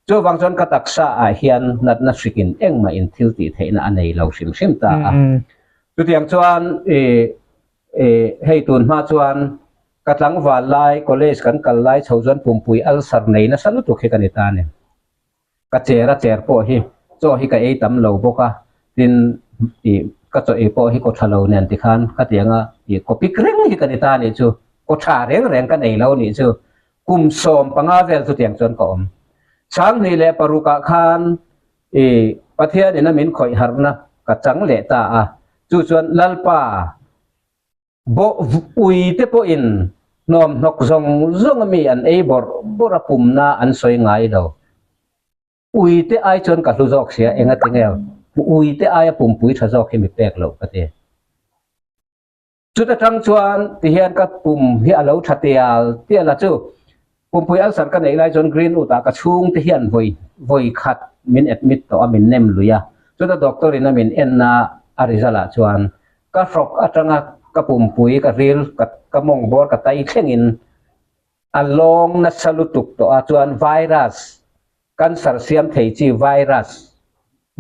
A: Chuvang chuan ka taksa ah hian natna hrikin engmah in thil tih theihna a nei lo hrim hrim ta a. Chutiang chuan i hei tun hma chuan ka tlangval lai college kan kal lai chho chuan pumpui ulcer nei nasa lutuk hi ka ni ta a ni. Ka cher a cher pawh hi chaw hi ka ei tam lo bawk a, tin ih ka chaw ei pawh hi kaw tha lo nen tikhan ka ti ang a, ih kaw pik reng hi ka ni ta a nih chu, kaw tha reng reng ka nei lo a nih chu, kum 15 vel chutiang chuan ka awm. 2006 ah khan ih Pathian in a min khawih harhna ka chang leh ta a, chu chuan Lalpa Bawh ui te pawhin hnawm hnawk zawng zawng ami an ei bawrh bawrh a pumna an sawi ngai lo. Ui te ai chuan ka hlu zawk sia enga tinge ui te aia pumpui tha zawk hi mi pek loh ka ti. Chuta tang chuan tihian ka pum hi a lo tha tial tial a chu pumpui ulcer ka neih lai chuan Greenwood ah ka chhung te hian vawi vawi khat min admit tawh a min nem lui a chuta doctor in a min en na a result ah chuan Ka hrawk atanga ka pumpui ka ril ka ka mawng bawr ka tai thlengin a lawng nasa lutuk tawh a chuan virus cancer siam thei chi virus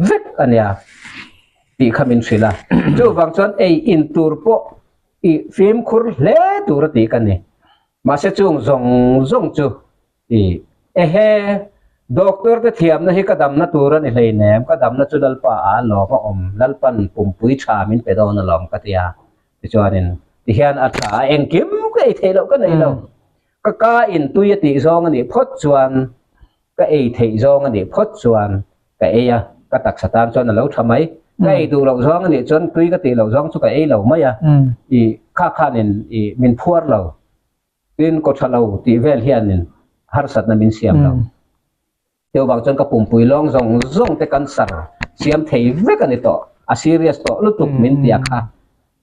A: vek a nia tih kha min hrilh a chuvang chuan ei in tur pawh i fimkhur hle tur a tih ka ni mahse chung zawng zawng chu I, Ehe, doctor te thiamna hi ka damna tur a ni hleinem, ka damna chu Lalpa ah a lawm a awm, Lalpan pumpui tha min pe dawn alawm ka ti a. Tichuanin, tihian a tha a, engkim ka ei theih loh ka nei lo. Ka ka in tui a tih zawng a nih phawt chuan, ka ei theih zawng a nih phawt chuan ka ei a, ka taksa tan chuan a lo tha mai. Ka ei duh loh zawng a nih chuan tui ka tih loh zawng chu ka ei lo mai a, i kha khanin i min phuar lo. Tin, kaw tha lo tih vel hianin harsatna min siam lo. Teu vang chuan ka pumpui lawng zawng zawng te cancer siam thei vek a ni tawh. A serious tawh lutuk min ti a kha.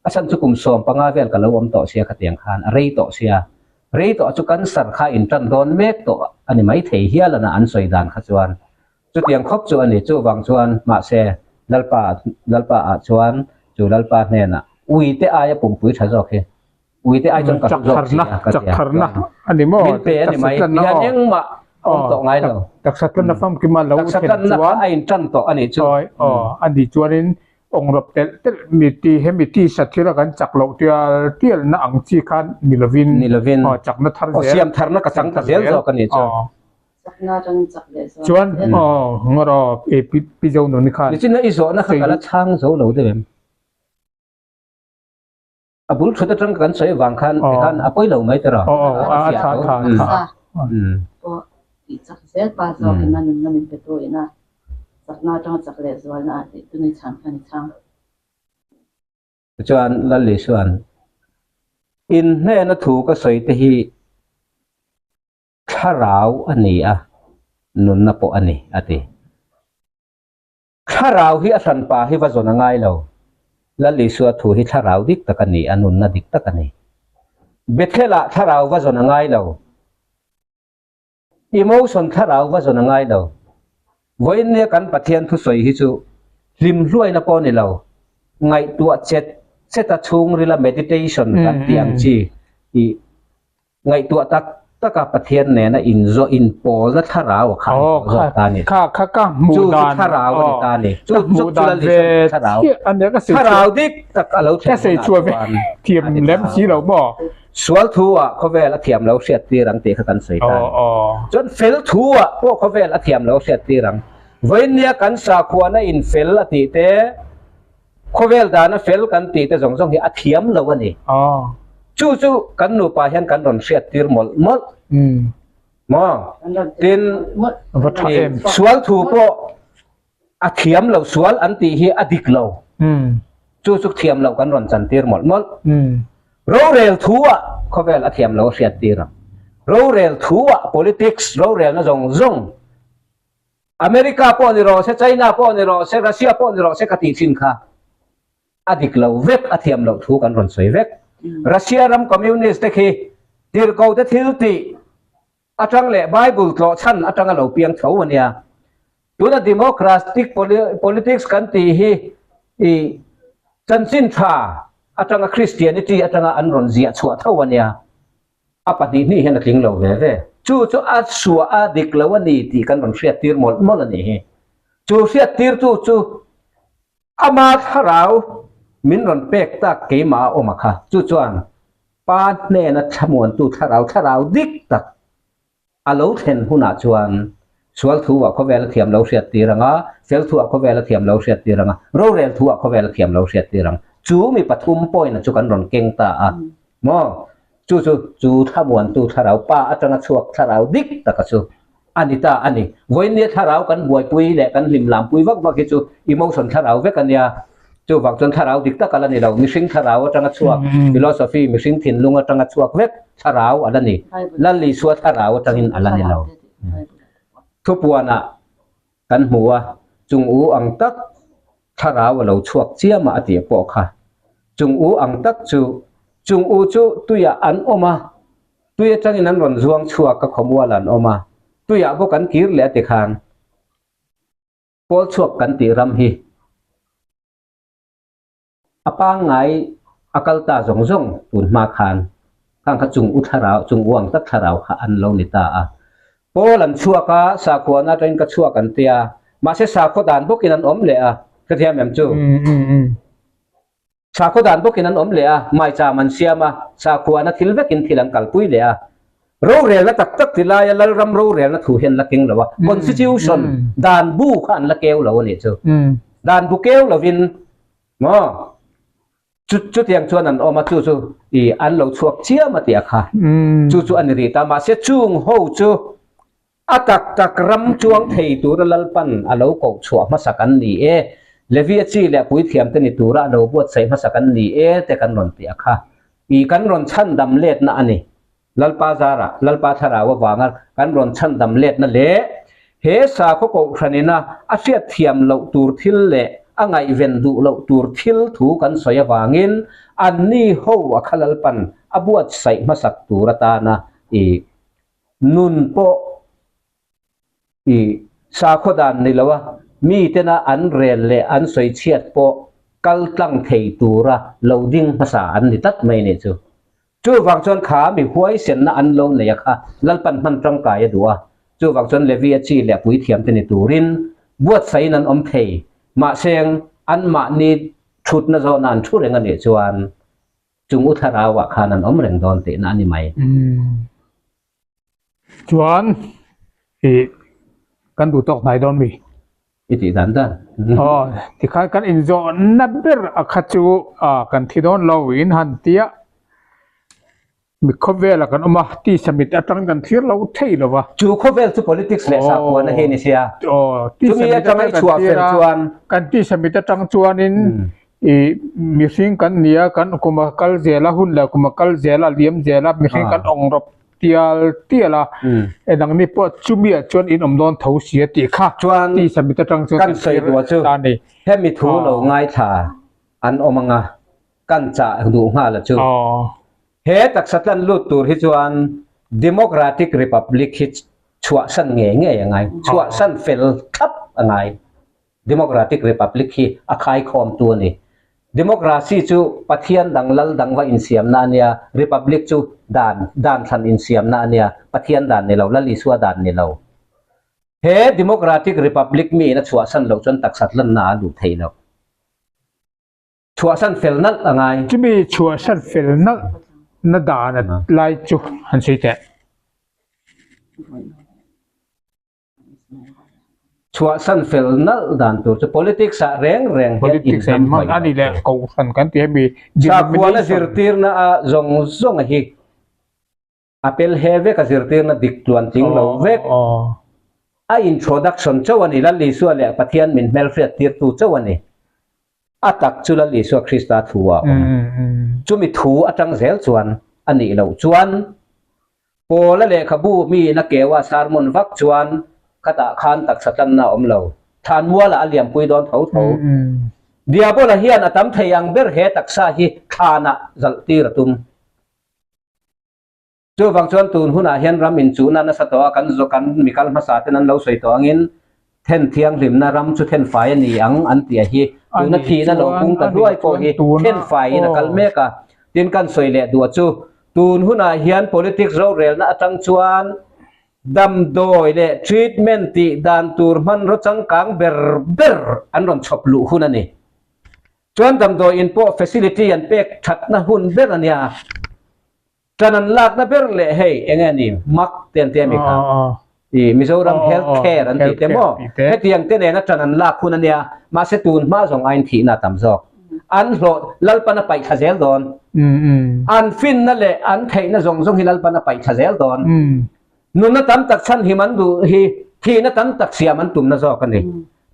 A: A chhan chu kum 15 vel ka lo awm tawh sia khatiang khan a rei tawh sia. Rei tawh chu cancer kha in tan dawn mek tawh a ni mai thei hial a na an sawi dan kha chuan. Chutiang khawp chu a ni. Chuvang chuan mahse Lalpa Lalpa ah chuan chu Lalpa hnenah ui te aia pumpui tha zawk hi Ui te ai chuan ka hlu zawk si a ka ti a.
B: Chakharna a ni maw?
A: Min pe a ni mai. Tihian engmah awm tawh ngai lo.
B: Taksa tlanna famkima lo
A: Taksa tlanna kha a in tan tawh a nih chu.
B: Awi aw a nih chuanin awngrawp telh telh mi ti hemi tisa thila kan chak loh tial tial na ang chi khan ni lovin
A: Ni lovin.
B: Aw chakna thar
A: zel. Aw siam tharna ka chang ta zel zawk a nih chu.
C: Chakna atangin chak leh zual.
B: Chuan aw ngawr aw pi zo nuni khan.
A: Nichin a i zawhna kha ka la chhang zo lo deuh em? A bul thut atang kan sawi vang khan tikhan a pawi lo mai tiraw?
B: Aw aw a tha tha
C: tha. Pawh tih chak zel pa zawk in a nunna min pe tu in a chakna atanga chak leh zualna ah tih tuni chhan kha ni chang.
A: Tichuan Lal Isuan, In hnena thu ka sawi te hi thlarau a ni a, nunna pawh a ni, a ti. Thlarau hi a hranpa hi va zawn a ngai lo. Lal Isua thu hi thlarau dik tak a ni, a nunna dik tak a ni. Bethel-ah thlarau va zawn a ngai lo. Emotion thlarau va zawn a ngai lo. Vawiin nia kan Pathian thusawi hi chu hlim hluaina pawh a ni lo. Ngaihtuah chet chet a chhungrila meditation kan tih ang chi i Ngaihtuah tak tak a Pathian nena inzawh inpawlna thlarau a kha a ni zawk ta a ni.
B: Kha kha ka hmuh
A: Chu chu
B: dan
A: thlarau a ni ta a ni. Chu
B: ka
A: chu
B: hmuh
A: chu
B: dan
A: Lal
B: ve
A: Isua thlarau.
B: chiah a nia ka sawi
A: Thlarau dik tak a lo
B: ka
A: thlen
B: sawi
A: hunah
B: chhuah ve
A: chuan
B: thiam
A: a ti
B: lem
A: ta.
B: si lo maw?
A: Sual thu ah khawvel a thiam lo hriat tir ang tih kha kan sawi ta a ni. Chuan fel thu ah pawh khawvel a thiam lo hriat tir ang. Vawinia kan sakhuana in fel a tih te, Khawvel dana fel kan tih te zawng zawng hi a thiam lo a ni. Chu chu kan nupa hian kan rawn hriat tir mawlh mawlh. Maw? Tin, sual thu pawh a thiam lo, sual an tih hi a dik lo. Chu chu thiam loh kan rawn chantir mawlh mawlh. Rorel thu ah khawvel a thiam lo a hriat tir ang. Rorel thu ah politics rorelna zawng zawng America pawh ni rawh se, China pawh ni rawh se, Russia pawh ni rawh se ka tih thin kha a dik lo vek, a thiam loh thu kan rawn sawi vek. Russia ram communist te khi tirhkoh te thil tih atang leh Bible tlawh chhan atanga lo piang tho a nia. Tuna democratic politics kan tih hi i chanchin tha atanga Christianity atanga an rawn ziah chhuah tho a nia. A pahnih hnih hian a tling lo ve ve. Chu chu a suah a dik lo a ni tih kan rawn hriattir mawlh mawlh a nih hi. Chu hriattirtu chu Ama thlarau min rawn pek tak keimah a awm a kha. Chu chuan Pa hnena thlamuantu thlarau, thlarau dik tak a lo thlen hunah chuan sual thu ah khawvel a thiam lo hriat tir ang a, fel thu ah khawvel a thiam lo hriat tir ang a, rorel thu ah khawvel a thiam lo hriat tir ang. Chu mi pathum point a chu kan rawn keng ta a maw? Chu chu chu thlamuantu thlarau, Pa atanga chhuak thlarau dik taka chu a ni ta a ni. Vawiinnia thlarau kan buaipui leh kan hlim lampui vak vak hi chu emotion thlarau vek a nia. Chuvang chuan thlarau dik tak a la ni lo. Mihring thlarau atanga chhuak, philosophy, mihring thinlung atanga chhuak vek thlarau a la ni. Lal Isua thlarau atangin a la ni lo. Thupuanah kan hmu a, chung u ang tak thlarau a lo chhuak chiam a a tih pawh kha. Chung u ang tak chu, chung u chu tuiah an awm a, Tui atangin an rawn zuang chhuak a khawmual an awm a, tuiah bawk an kir leh a ti khan pawl chhuak kan tih ram hi a pangngai a kal ta zawng zawng tun hma khan khang kha chung u thlarau chung u ang tak thlarau kha an lo ni ta a. Pawl an chhuak a, sakhuana atangin ka chhuak an tia, mahse sakhaw dan bawkin an awm leh a, hrethiam em chu? Sakhaw dan bawkin an awm leh a, maicham an siam a, sakhuana thil vekin thil an kalpui leh a. Rorelna tak tak ti laia Lalram rorelna thu hi an la keng lo a, Constitution, dan bu kha an la keu lo a nih chu. Dan bu keu lovin maw chu chutiang chuan an awm a, chu chu i an lo chhuak chiam a tih a kha. Chu chu a ni rih ta. Mahse chung ho chu A tak tak ram chuang thei tura Lalpan a lo koh chhuah hmasak an ni e, Levia chi leh puithiamte ni tura a lo buatsaih hmasak an ni e te kan rawn ti a kha. I kan rawn chhandam letna a ni. Lalpa zarah, Lalpa thlarau avanga kan rawn chhandam letna leh he sakhaw kohhranina a hriatthiam loh tur thil leh a ngaihven duh loh tur thil thu kan sawi avangin anni ho a kha Lalpan a buatsaih hmasak tur atana i Nun pawh i sakhaw dan ni lo a, mitena an rel leh an sawi chhiat pawh kal tlang thei tura lo ding hmasa an ni tlat mai nih chu. Chuvang chuan kha mi huaisenna an lo nei a kha Lalpan hman tangkai a duh a, chuvang chuan Levia chi leh puithiamte ni turin buatsaihin an awm thei, mahse anmahni thutna zawhna an thu reng a nih chuan Chung u thlarau ah khan an awm reng dawn tihna a ni mai.
B: Chuan i kan duh tawk hnai dawn mi?
A: I tih dan dan.
B: Aw, tikhan kan inzawhna ber a kha chu kan thi dawn lo in han tia mi khawvela kan awm a, tisa mit atang kan thlir lo thei lo va.
A: Chu khawvel chu politics leh sakhuana hi a ni sia.
B: Aw, tisa
A: mit atanga i chhuah fel chuan.
B: Kan tisa mit atang chuanin I mihring kan ni a, kan kum a kal zel a, hun leh kum a kal zel a, liam zel a, mihring kan awng rawp tial tial a, engdang ni pawh chumi ah chuan in awm dawn tho si a tih kha
A: Chuan
B: tisa mit atang chuan
A: kan sawi duh chu
B: ta a ni.
A: Hemi thu lo ngaithla an awm ang a, kan chah duh nghal a chu. He taksa tlan lut tur hi chuan Democratic Republic hi chhuahsan ngei ngei a ngai, chhuahsan fel thlap a ngai. Democratic Republic hi a khaikhawmtu a ni. Democracy chu Pathian dang lal dang va insiamna a nia, Republic chu dan dan thlan insiamna a nia, Pathian dan ni lo, Lal Isua dan ni lo. He Democratic Republic miin a chhuahsan loh chuan taksa tlanna a luh theih loh. Chhuahsan fel nalh a ngai.
B: Chumi chhuahsan fel nalh na dan a lai chu han sawi teh.
A: Chhuahsan fel nalh dan tur chu politics ah reng reng hian inhnam hmai
B: a ni leh kohhran kan tih hemi
A: Sakhuana zirtirna a zawng zawng hi a pel he vek a zirtirna dik tluan tling lo vek a introduction chauh a ni Lal Isua leh Pathian min hmelhriat tirtu chauh a ni. A tak chu Lal Isua Krista thu a awm. Chumi thu atang zel chuan a nih loh chuan Paula lehkhabu miin a keua sermon vak chuan khatah khan taksa tlanna a awm lo. Thlanmualah a liampui dawn tho tho. Diabola hian a tam thei ang ber he taksa hi thlanah zalh tir a tum. Chuvang chuan tun hunah hian ram inchuhna nasa tawh a, kan kan mikal hmasa ten an lo sawi tawh angin then thianghlimna ram chu then fai a ni ang an tih a hi. Tuna thihna lo pung ta hluai pawh hi then faiin a kal mek a. Tin kan sawi leh duh a chu tun hunah hian politics rorelna atang chuan damdawi leh treatment tih dan tur hmanraw changkang ber ber an rawn chhawp luh hun a ni. Chuan damdawi in pawh facility an pek thatna hun ber a nia. Ṭan an lakna ber leh hei eng nge ni mak te an ti a mi kha? I Mizoram Health Care an tih te maw? Hetiang te nena ṭan an lak hun a nia, mahse tun hma zawng aiin thihna a tam zawk. An hlawh Lalpan a paih thla zel dawn. An finna leh an theihna zawng zawng hi Lalpan a paih thla zel dawn. Nunna tam tak chhanhim an duh hi thihna tam tak siam an tumna zawk a ni.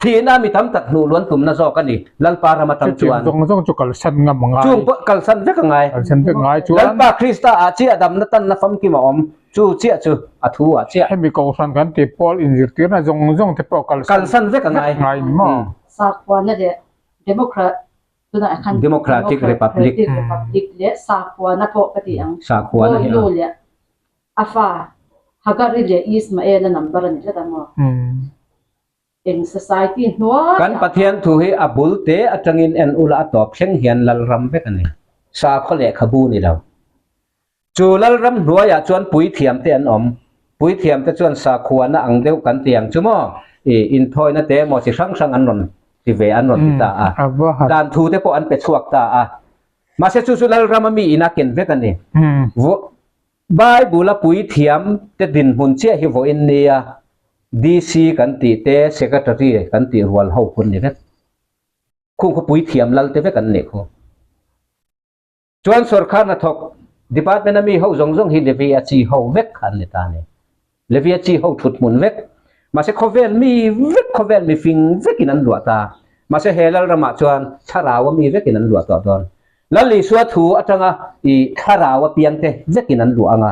A: Thihna mi tam tak hnuh luan tumna zawk a ni. Lalpa ram atang chuan.
B: Chutiang zawng zawng chu kalsan ngam a ngai.
A: Chung pawh kalsan vek a ngai.
B: Kalsan vek ngai chuan.
A: Lalpa Krista ah chiah damna tanna famkim a awm. Chu chiah chu a thu ah chiah.
B: Hemi kohhran kan tih pawl inzirtirna zawng zawng te pawh kalsan.
A: Kalsan vek a ngai.
B: Ngai ni maw?
C: Sakhuana leh Democrat tunah khan
A: Democratic Republic.
C: Republic leh Sakhuana pawh ka ti ang.
A: Sakhuana hi a.
C: Pawl nu leh a fa Hagari leh Ismael-a number a ni tlat ang aw. Eng society hnuaiah.
A: Kan Pathian thu hi a bul te atangin en ula a tawp thleng hian Lalram vek a ni. Sakhaw lehkhabu ni lo. Chu Lalram hnuaiah chuan puithiam te an awm. Puithiam te chuan sakhuana ang deuh kan ti ang chu maw? I inthawina te emaw chi hrang hrang an rawn ti ve an rawn ti ta a. Dan thu te pawh an pe chhuak ta a. Mahse chu chu Lalram a mi ina ken vek a ni. Bible-a puithiam te dinhmun chiah hi vawiin nia DC kan tih te Secretary kan tih rual ho hun ni vek. Khung khaw puithiam lal te vek an nih khu. Chuan sorkar hnathawk department a mi ho zawng zawng hi Levia chi ho vek kha an ni ta a ni. Levia chi ho thut hmun vek. Mahse khawvel mi vek khawvel mi fing vekin an luah ta. Mahse he Lalramah chuan thlarau a mi vekin an luah tawh dawn. Lal Isua thu atanga i thlarau a piangte vekin an luah ang a.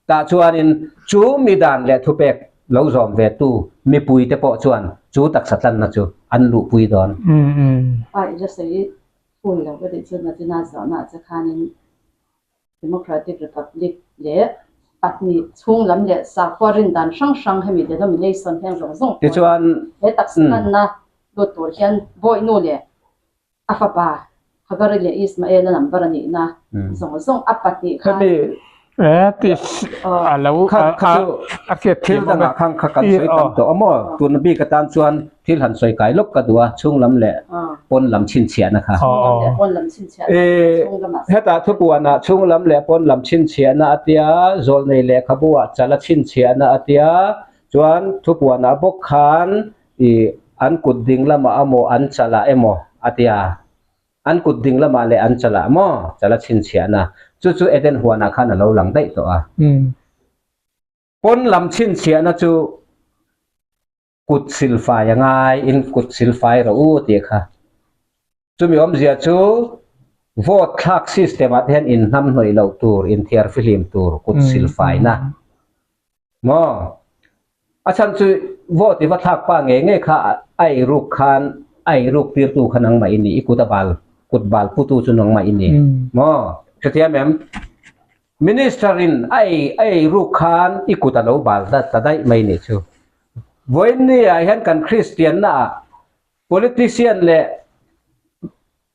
A: Tah chuanin chu mi dan leh thupek lo zawm ve tu mipuite pawh chuan chu taksa tlanna chu an luhpui dawn.
C: A i la sawi full lo ka tih chuan Natina zawhnaah che khanin Democratic Republic leh pahnih chhung lam leh sakhua rin dan hrang hrang hemi denomination hian zawng zawng
A: Tichuan
C: he taksa tlanna lut tur hian Bawihnu leh A fapa Hagari leh Ismaela number a nihna zawng zawng a pahnih khan.
B: Hemi a lo a hriat
A: thil dangah khan kha kan sawi tam tawh a maw? Tuna bik atan chuan thil han sawi kai lawk ka duh a, chhung lam leh pawn lam chhinchhiahna kha. Hetah thupuanah chhung lam leh pawn lam chhinchhiahna a tia, zawlnei lehkhabu-ah chala chhinchhiahna a tia, chuan thupuanah bawk khan I an kut ding lamah amaw an chalah emaw a ti a, an kut ding lamah leh an chalah maw chala chhinchhiahna chu chu Eden huanah khan a lo lang daih tawh a. Pawn lam chhinchhiahna chu kut silfai a ngai, in kut silfai rawh u tih kha. Chumi awmzia chu vote thlak system ah te hian inhnamhnawih loh tur, inthiar fihlim tur, kut silfaina maw? A chhan chu vote i va thlak pa ngei ngei kha a eiruk khan a eiruk tirtu kha nangmah i ni, i kut a bal, kut bal putu chu nangmah i ni maw? Hrethiam em? Minister in a ei a eiruk khan i kut a lo bal ta daih mai nih chu. Vawiin ni ah hian kan Kristian na ah Politician leh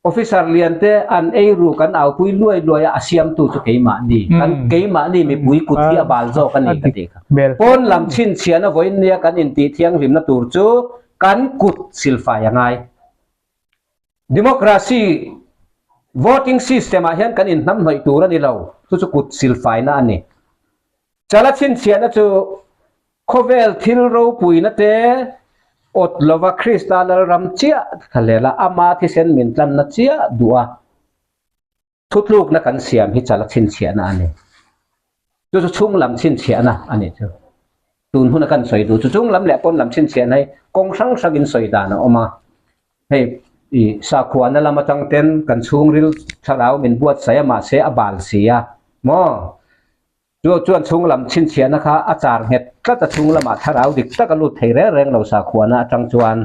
A: officer lian te an ei ruk an aupui luai luai a, a siamtu chu keimahni, kan keimahni mipui kut hi a bal zawk a ni ka tih kha. Pawn lam chhinchhiahna vawiin nia kan intih thianghlimna tur chu kan kut silfai a ngai. Democracy voting system ah hian kan inhnamhnawih tur a ni lo, chu chu kut silfaina a ni. Chala chhinchhiahna chu Khawvel thil ropuina te awt lova Krista Lalram chiah thlalel a, ama thisen min tlanna chiah duh a, thutlukna kan siam hi chala chhinchhiahna a ni. Chu chu chhung lam chhinchhiahna a nih chu. Tun huna kan sawi duh chu chung lam leh pawn lam chhinchhiahna hi kawng hrang hrangin sawi dan a awm a. Hei. I sakhuana lam atang ten kan chhungril thlarau min buatsaih a mahse a bal si a maw? Chu chuan chhung lam chhinchhiahna kha a char nghet tlat a chhung lamah thlarau dik tak a lut thei reng reng lo sakhuana atang chuan.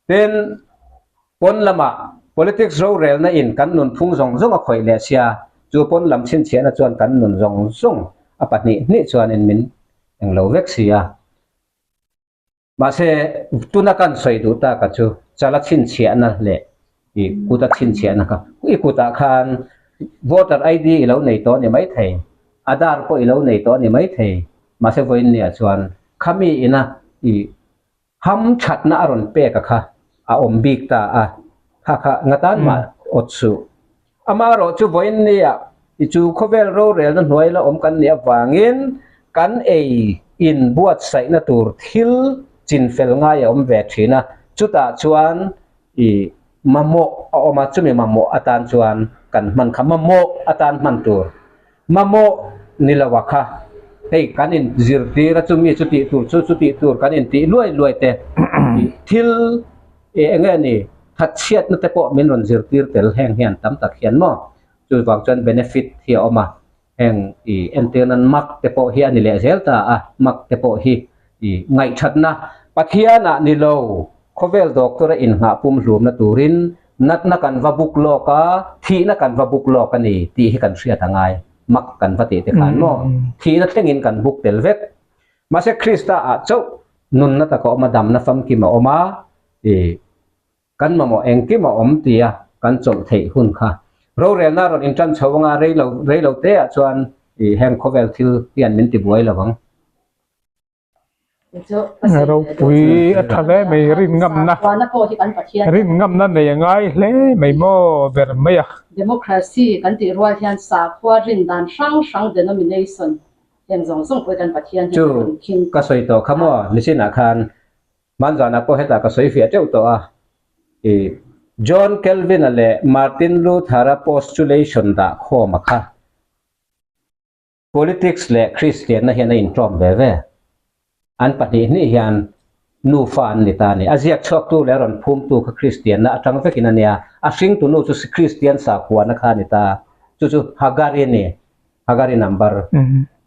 A: Tin, pawn lamah politics rorelna in kan nunphung zawng zawng a khawih leh sia, chu pawn lam chhinchhiahna chuan kan nun zawng zawng a pahnih hnih chuanin min englo vek si a. Mahse, tuna kan sawi duh taka chu chala chhinchhiahna leh i kuta chhinchhiahna kha i kutah khan voter ID i lo nei tawh a ni maithei, Aadhaar pawh i lo nei tawh a ni maithei, mahse vawiinniah chuan khami ina i hamthatna a rawn pek a kha a awm bik ta a, kha kha ngatan mah awt suh. Amaherawh chu vawiinniah i chu khawvel rorelna hnuai la awm kan nih avangin kan ei in buatsaihna tur thil chinfel ngai a awm ve thin a, chutah chuan i mamawh a awm a, chumi mamawh atan chuan kan hman kha mamawh atan hman tur mamawh ni lo a kha hei kan in zirtir a chumi chu tih tur chu chu tih tur kan in tih luai luai te thil eng nge ni Thatchhiatna te pawh min rawn zirtir tel heng hian tam tak hian maw? Chuvang chuan benefit hi a awm a, heng i entir nan mak te pawh hi a ni leh zel ta a, mak te pawh hi i ngaihthatna Pathianah ni lo, khawvel doctor a inngah pumhlumna turin natna kan va buk lawk a, thihna kan va buk lawk a ni tih hi kan hriat a ngai, mak kan va tih te khan maw? Thihna thlengin kan buk tel vek. Mahse Krista ah chauh nunna tak a awm a, damna famkim a awm a, I kan mamawh engkim a awm tia kan chawlh theih hun kha rorelna rawn intan chho anga rei lo rei lo te ah chuan i heng khawvel thil hian min ti buai lo ang.
B: Ropui a tha hle mai rin ngamna rin ngamna nei a ngai hle mai maw ber mai a.
C: Democracy kan tih rual hian sakhua rin dan hrang hrang denomination heng zawng zawng pawh hi kan Pathian hian a rawn khing.
A: Chu ka sawi tawh kha maw nichinah khan Hmanzanah pawh hetah ka sawi fiah teuh tawh a, i John Calvin-a leh Martin Luther-a postulation dah khawma kha politics leh Kristianna hian a inṭawm ve ve. An pahnih hnih hian nufa an ni ta a ni. A ziak chhuaktu leh a rawn phumtu kha Kristianna aṭang vekin a nia, a hringtu nu chu Kristian sakhuana kha a ni ta. Chu chu Hagari a ni, Hagari number.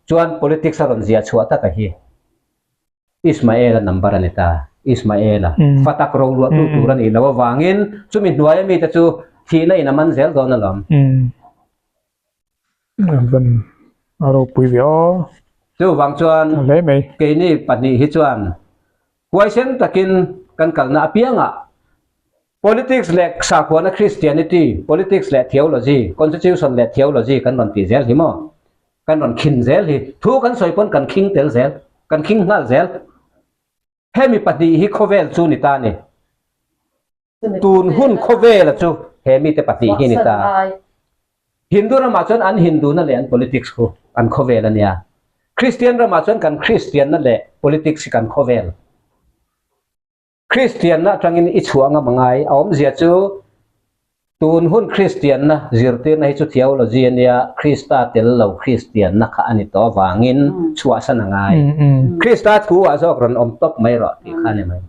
A: Chuan politics a rawn ziah chhuah taka hi. Ismaela number a ni ta. Ismaela fa tak ro luahtu tur a nih loh avangin chumi hnuaia mite chu thihna in a man zel dawn alawm.
B: A ropui ve aw.
A: Chuvang chuan keini pahnih hi chuan huaisen takin kan kalna apiangah politics leh sakhuana Christianity, politics leh theology, constitution leh theology kan rawn tih zel hi maw? Kan rawn khin zel hi. Thu kan sawi pawn kan khing tel zel, kan khing nghal zel. Hemi pahnih hi khawvel chu ni ta ni. Tun hun khawvela chu he mite pahnih hi ni ta. Hindu ramah chuan an Hindu-na leh an politics khu an khawvel a nia. Kristian ramah chuan kan Kristianna leh politics hi kan khawvel. Kristianna atangin i chhuah ngam a ngai. A awmzia chu tun hun Kristianna zirtirna hi chu theology a nia, Krista tel lo Kristianna kha a ni tawh avangin chhuahsan a ngai. Krista thu ah zawk rawn awm tawp mai rawh tih kha a ni mai.